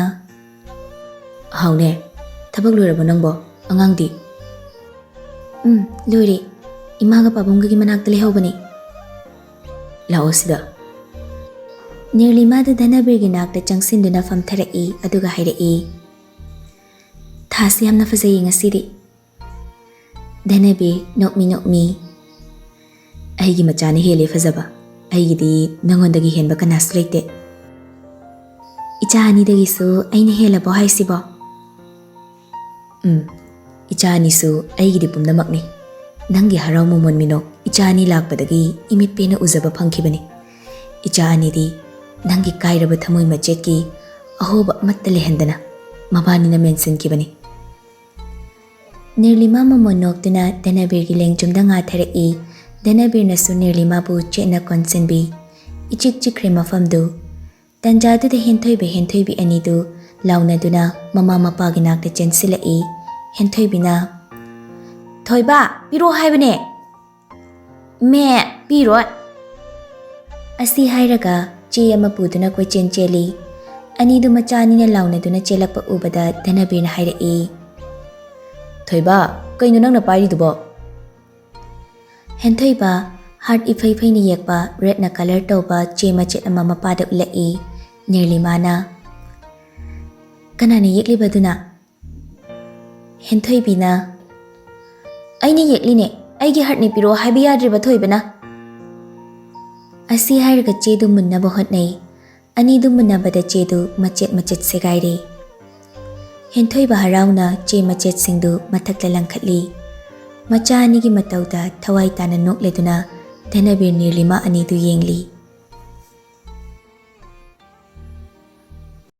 "ꯍꯥꯎꯅꯦ, ꯊꯕꯛ ꯂꯣꯏꯔꯕꯣ ꯅꯪꯕꯣ? ꯑꯉꯥꯡꯗꯤ?" "ꯎꯝ, ꯂꯣꯏꯔꯦ꯫ ꯏꯃꯥꯒ ꯄꯥꯕꯨꯡꯒꯒꯤ ꯃꯅꯥꯛꯇ ꯂꯩꯍꯧꯕꯅꯤ꯫ ꯂꯥꯛꯑꯣ ꯁꯤꯗ꯫" ꯅꯤꯔꯂꯤꯃꯥꯗꯨ ꯙꯅꯕꯤꯔꯒꯤ ꯅꯥꯛꯇ ꯆꯪꯁꯤꯟꯗꯨꯅ ꯐꯝꯊꯔꯛꯏ, ꯑꯗꯨꯒ ꯍꯥꯏꯔꯛꯏ, "ꯊꯥꯁꯤ ꯌꯥꯝꯅ ꯐꯖꯩꯌꯦ ꯉꯁꯤꯗꯤ꯫" ꯙꯅꯕꯤꯔ ꯅꯣꯛꯃꯤ ꯅꯣꯛꯃꯤ, "ꯑꯩꯒꯤ ꯃꯆꯥꯅ ꯍꯦꯜꯂꯦ ꯐꯖꯕ꯫ ꯑꯩꯒꯤꯗꯤ ꯅꯉꯣꯟꯗꯒꯤ ꯍꯦꯟꯕ ꯀꯅꯥꯁꯨ ꯂꯩꯇꯦ꯫" "ꯏꯆꯥ ꯑꯅꯤꯗꯒꯤꯁꯨ ꯑꯩꯅ ꯍꯦꯜꯂꯕꯣ ꯍꯥꯏꯁꯤꯕꯣ?" "ꯎꯝ, ꯏꯆꯥ ꯑꯅꯤꯁꯨ ꯑꯩꯒꯤꯗꯤ ꯄꯨꯝꯅꯃꯛꯅꯤ꯫ ꯅꯪꯒꯤ ꯍꯔꯥꯎ ꯃꯃꯣꯟ ꯃꯤꯅꯣꯛ ꯏꯆꯥ ꯑꯅꯤ ꯂꯥꯛꯄꯗꯒꯤ ꯏꯃꯤꯠ ꯄꯦꯟꯅ ꯎꯖꯕ ꯐꯪꯈꯤꯕꯅꯤ꯫ ꯏꯆꯥ ꯑꯅꯤꯗꯤ ꯅꯪꯒꯤ ꯀꯥꯏꯔꯕ ꯊꯃꯣꯏ ꯃꯆꯦꯠꯀꯤ ꯑꯍꯣꯕ ꯑꯃꯠꯇ ꯂꯩꯍꯟꯗꯅ ꯃꯕꯥꯅꯤꯅ ꯃꯦꯟꯁꯤꯟꯈꯤꯕꯅꯤ꯫" ꯅꯤꯔꯂꯤꯃꯥ ꯃꯃꯣꯟ ꯅꯣꯛꯇꯨꯅ ꯙꯅꯕꯤꯔꯒꯤ ꯂꯦꯡꯖꯨꯝꯗ ꯉꯥꯊꯔꯛꯏ꯫ ꯙꯅꯕꯤꯔꯅꯁꯨ ꯅꯤꯔꯂꯤꯃꯥꯕꯨ ꯆꯦꯠꯅ ꯀꯣꯟꯁꯤꯟꯕꯤ꯫ ꯏꯆꯤꯛ ꯆꯤꯛꯈ꯭ꯔꯦ ꯃꯐꯝꯗꯨ꯫ ꯇꯟꯖꯥꯗꯨꯗ ꯍꯦꯟꯊꯣꯏꯕ ꯍꯦꯟꯊꯣꯏꯕꯤ ꯑꯅꯤꯗꯨ ꯂꯥꯎꯅꯗꯨꯅ ꯃꯃꯥ ꯃꯄꯥꯒꯤ ꯅꯥꯛꯇ ꯆꯦꯟꯁꯤꯜꯂꯛꯏ꯫ ꯍꯦꯟꯊꯣꯏꯕꯤꯅ, "ꯊꯣꯏꯕ, ꯄꯤꯔꯛꯑꯣ ꯍꯥꯏꯕꯅꯦ!" "ꯃꯦ, ꯄꯤꯔꯣꯏ!" ꯑꯁꯤ ꯍꯥꯏꯔꯒ ꯆꯦ ꯑꯃ ꯄꯨꯗꯨꯅ ꯀꯣꯏꯆꯦꯟ ꯆꯦꯜꯂꯤ꯫ ꯑꯅꯤꯗꯨ ꯃꯆꯥ ꯑꯅꯤꯅ ꯂꯥꯎꯅꯗꯨꯅ ꯆꯦꯜꯂꯛꯄ ꯎꯕꯗ ꯙꯅꯕꯤꯔꯅ ꯍꯥꯏꯔꯛꯏ, "ꯊꯣꯏꯕ, ꯀꯩꯅꯣ ꯅꯪꯅ ꯄꯥꯏꯔꯤꯗꯨꯕꯣ?" ꯍꯦꯟꯊꯣꯏꯕ heart ꯏꯐꯩ ꯐꯩꯅ ꯌꯦꯛꯄ ꯔꯠꯅ colour ꯇꯧꯕ ꯆꯦ ꯃꯆꯦꯠ ꯑꯃ ꯃꯄꯥꯗ ꯎꯠꯂꯛꯏ꯫ ꯅꯤꯔꯂꯤꯃꯥꯅ, "ꯀꯅꯥꯅ ꯌꯦꯛꯂꯤꯕꯗꯨꯅ?" ꯍꯦꯟꯊꯣꯏꯕꯤꯅ, "ꯑꯩꯅ ꯌꯦꯛꯂꯤꯅꯦ, ꯑꯩꯒꯤ heartꯅꯤ, ꯄꯤꯔꯛꯑꯣ ꯍꯥꯏꯕ ꯌꯥꯗ꯭ꯔꯤꯕ ꯊꯣꯏꯕꯅ?" ꯑꯁꯤ ꯍꯥꯏꯔꯒ ꯆꯦꯗꯨ ꯃꯨꯟꯅꯕ ꯍꯣꯠꯅꯩ꯫ ꯑꯅꯤꯗꯨ ꯃꯨꯟꯅꯕꯗ ꯆꯦꯗꯨ ꯃꯆꯦꯠ ꯃꯆꯦꯠ ꯁꯦꯒꯥꯏꯔꯦ꯫ ꯍꯦꯟꯊꯣꯏꯕ ꯍꯔꯥꯎꯅ ꯆꯦ ꯃꯆꯦꯠꯁꯤꯡꯗꯨ ꯃꯊꯛꯇ ꯂꯪꯈꯠꯂꯤ꯫ ꯃꯆꯥ ꯑꯅꯤꯒꯤ ꯃꯇꯧꯗ ꯊꯋꯥꯏ ꯇꯥꯅ ꯅꯣꯛꯂꯗꯨꯅ ꯙꯅꯕꯤꯔ ꯅꯤꯔꯂꯤꯃꯥ ꯑꯅꯤꯗꯨ ꯌꯦꯡꯂꯤ꯫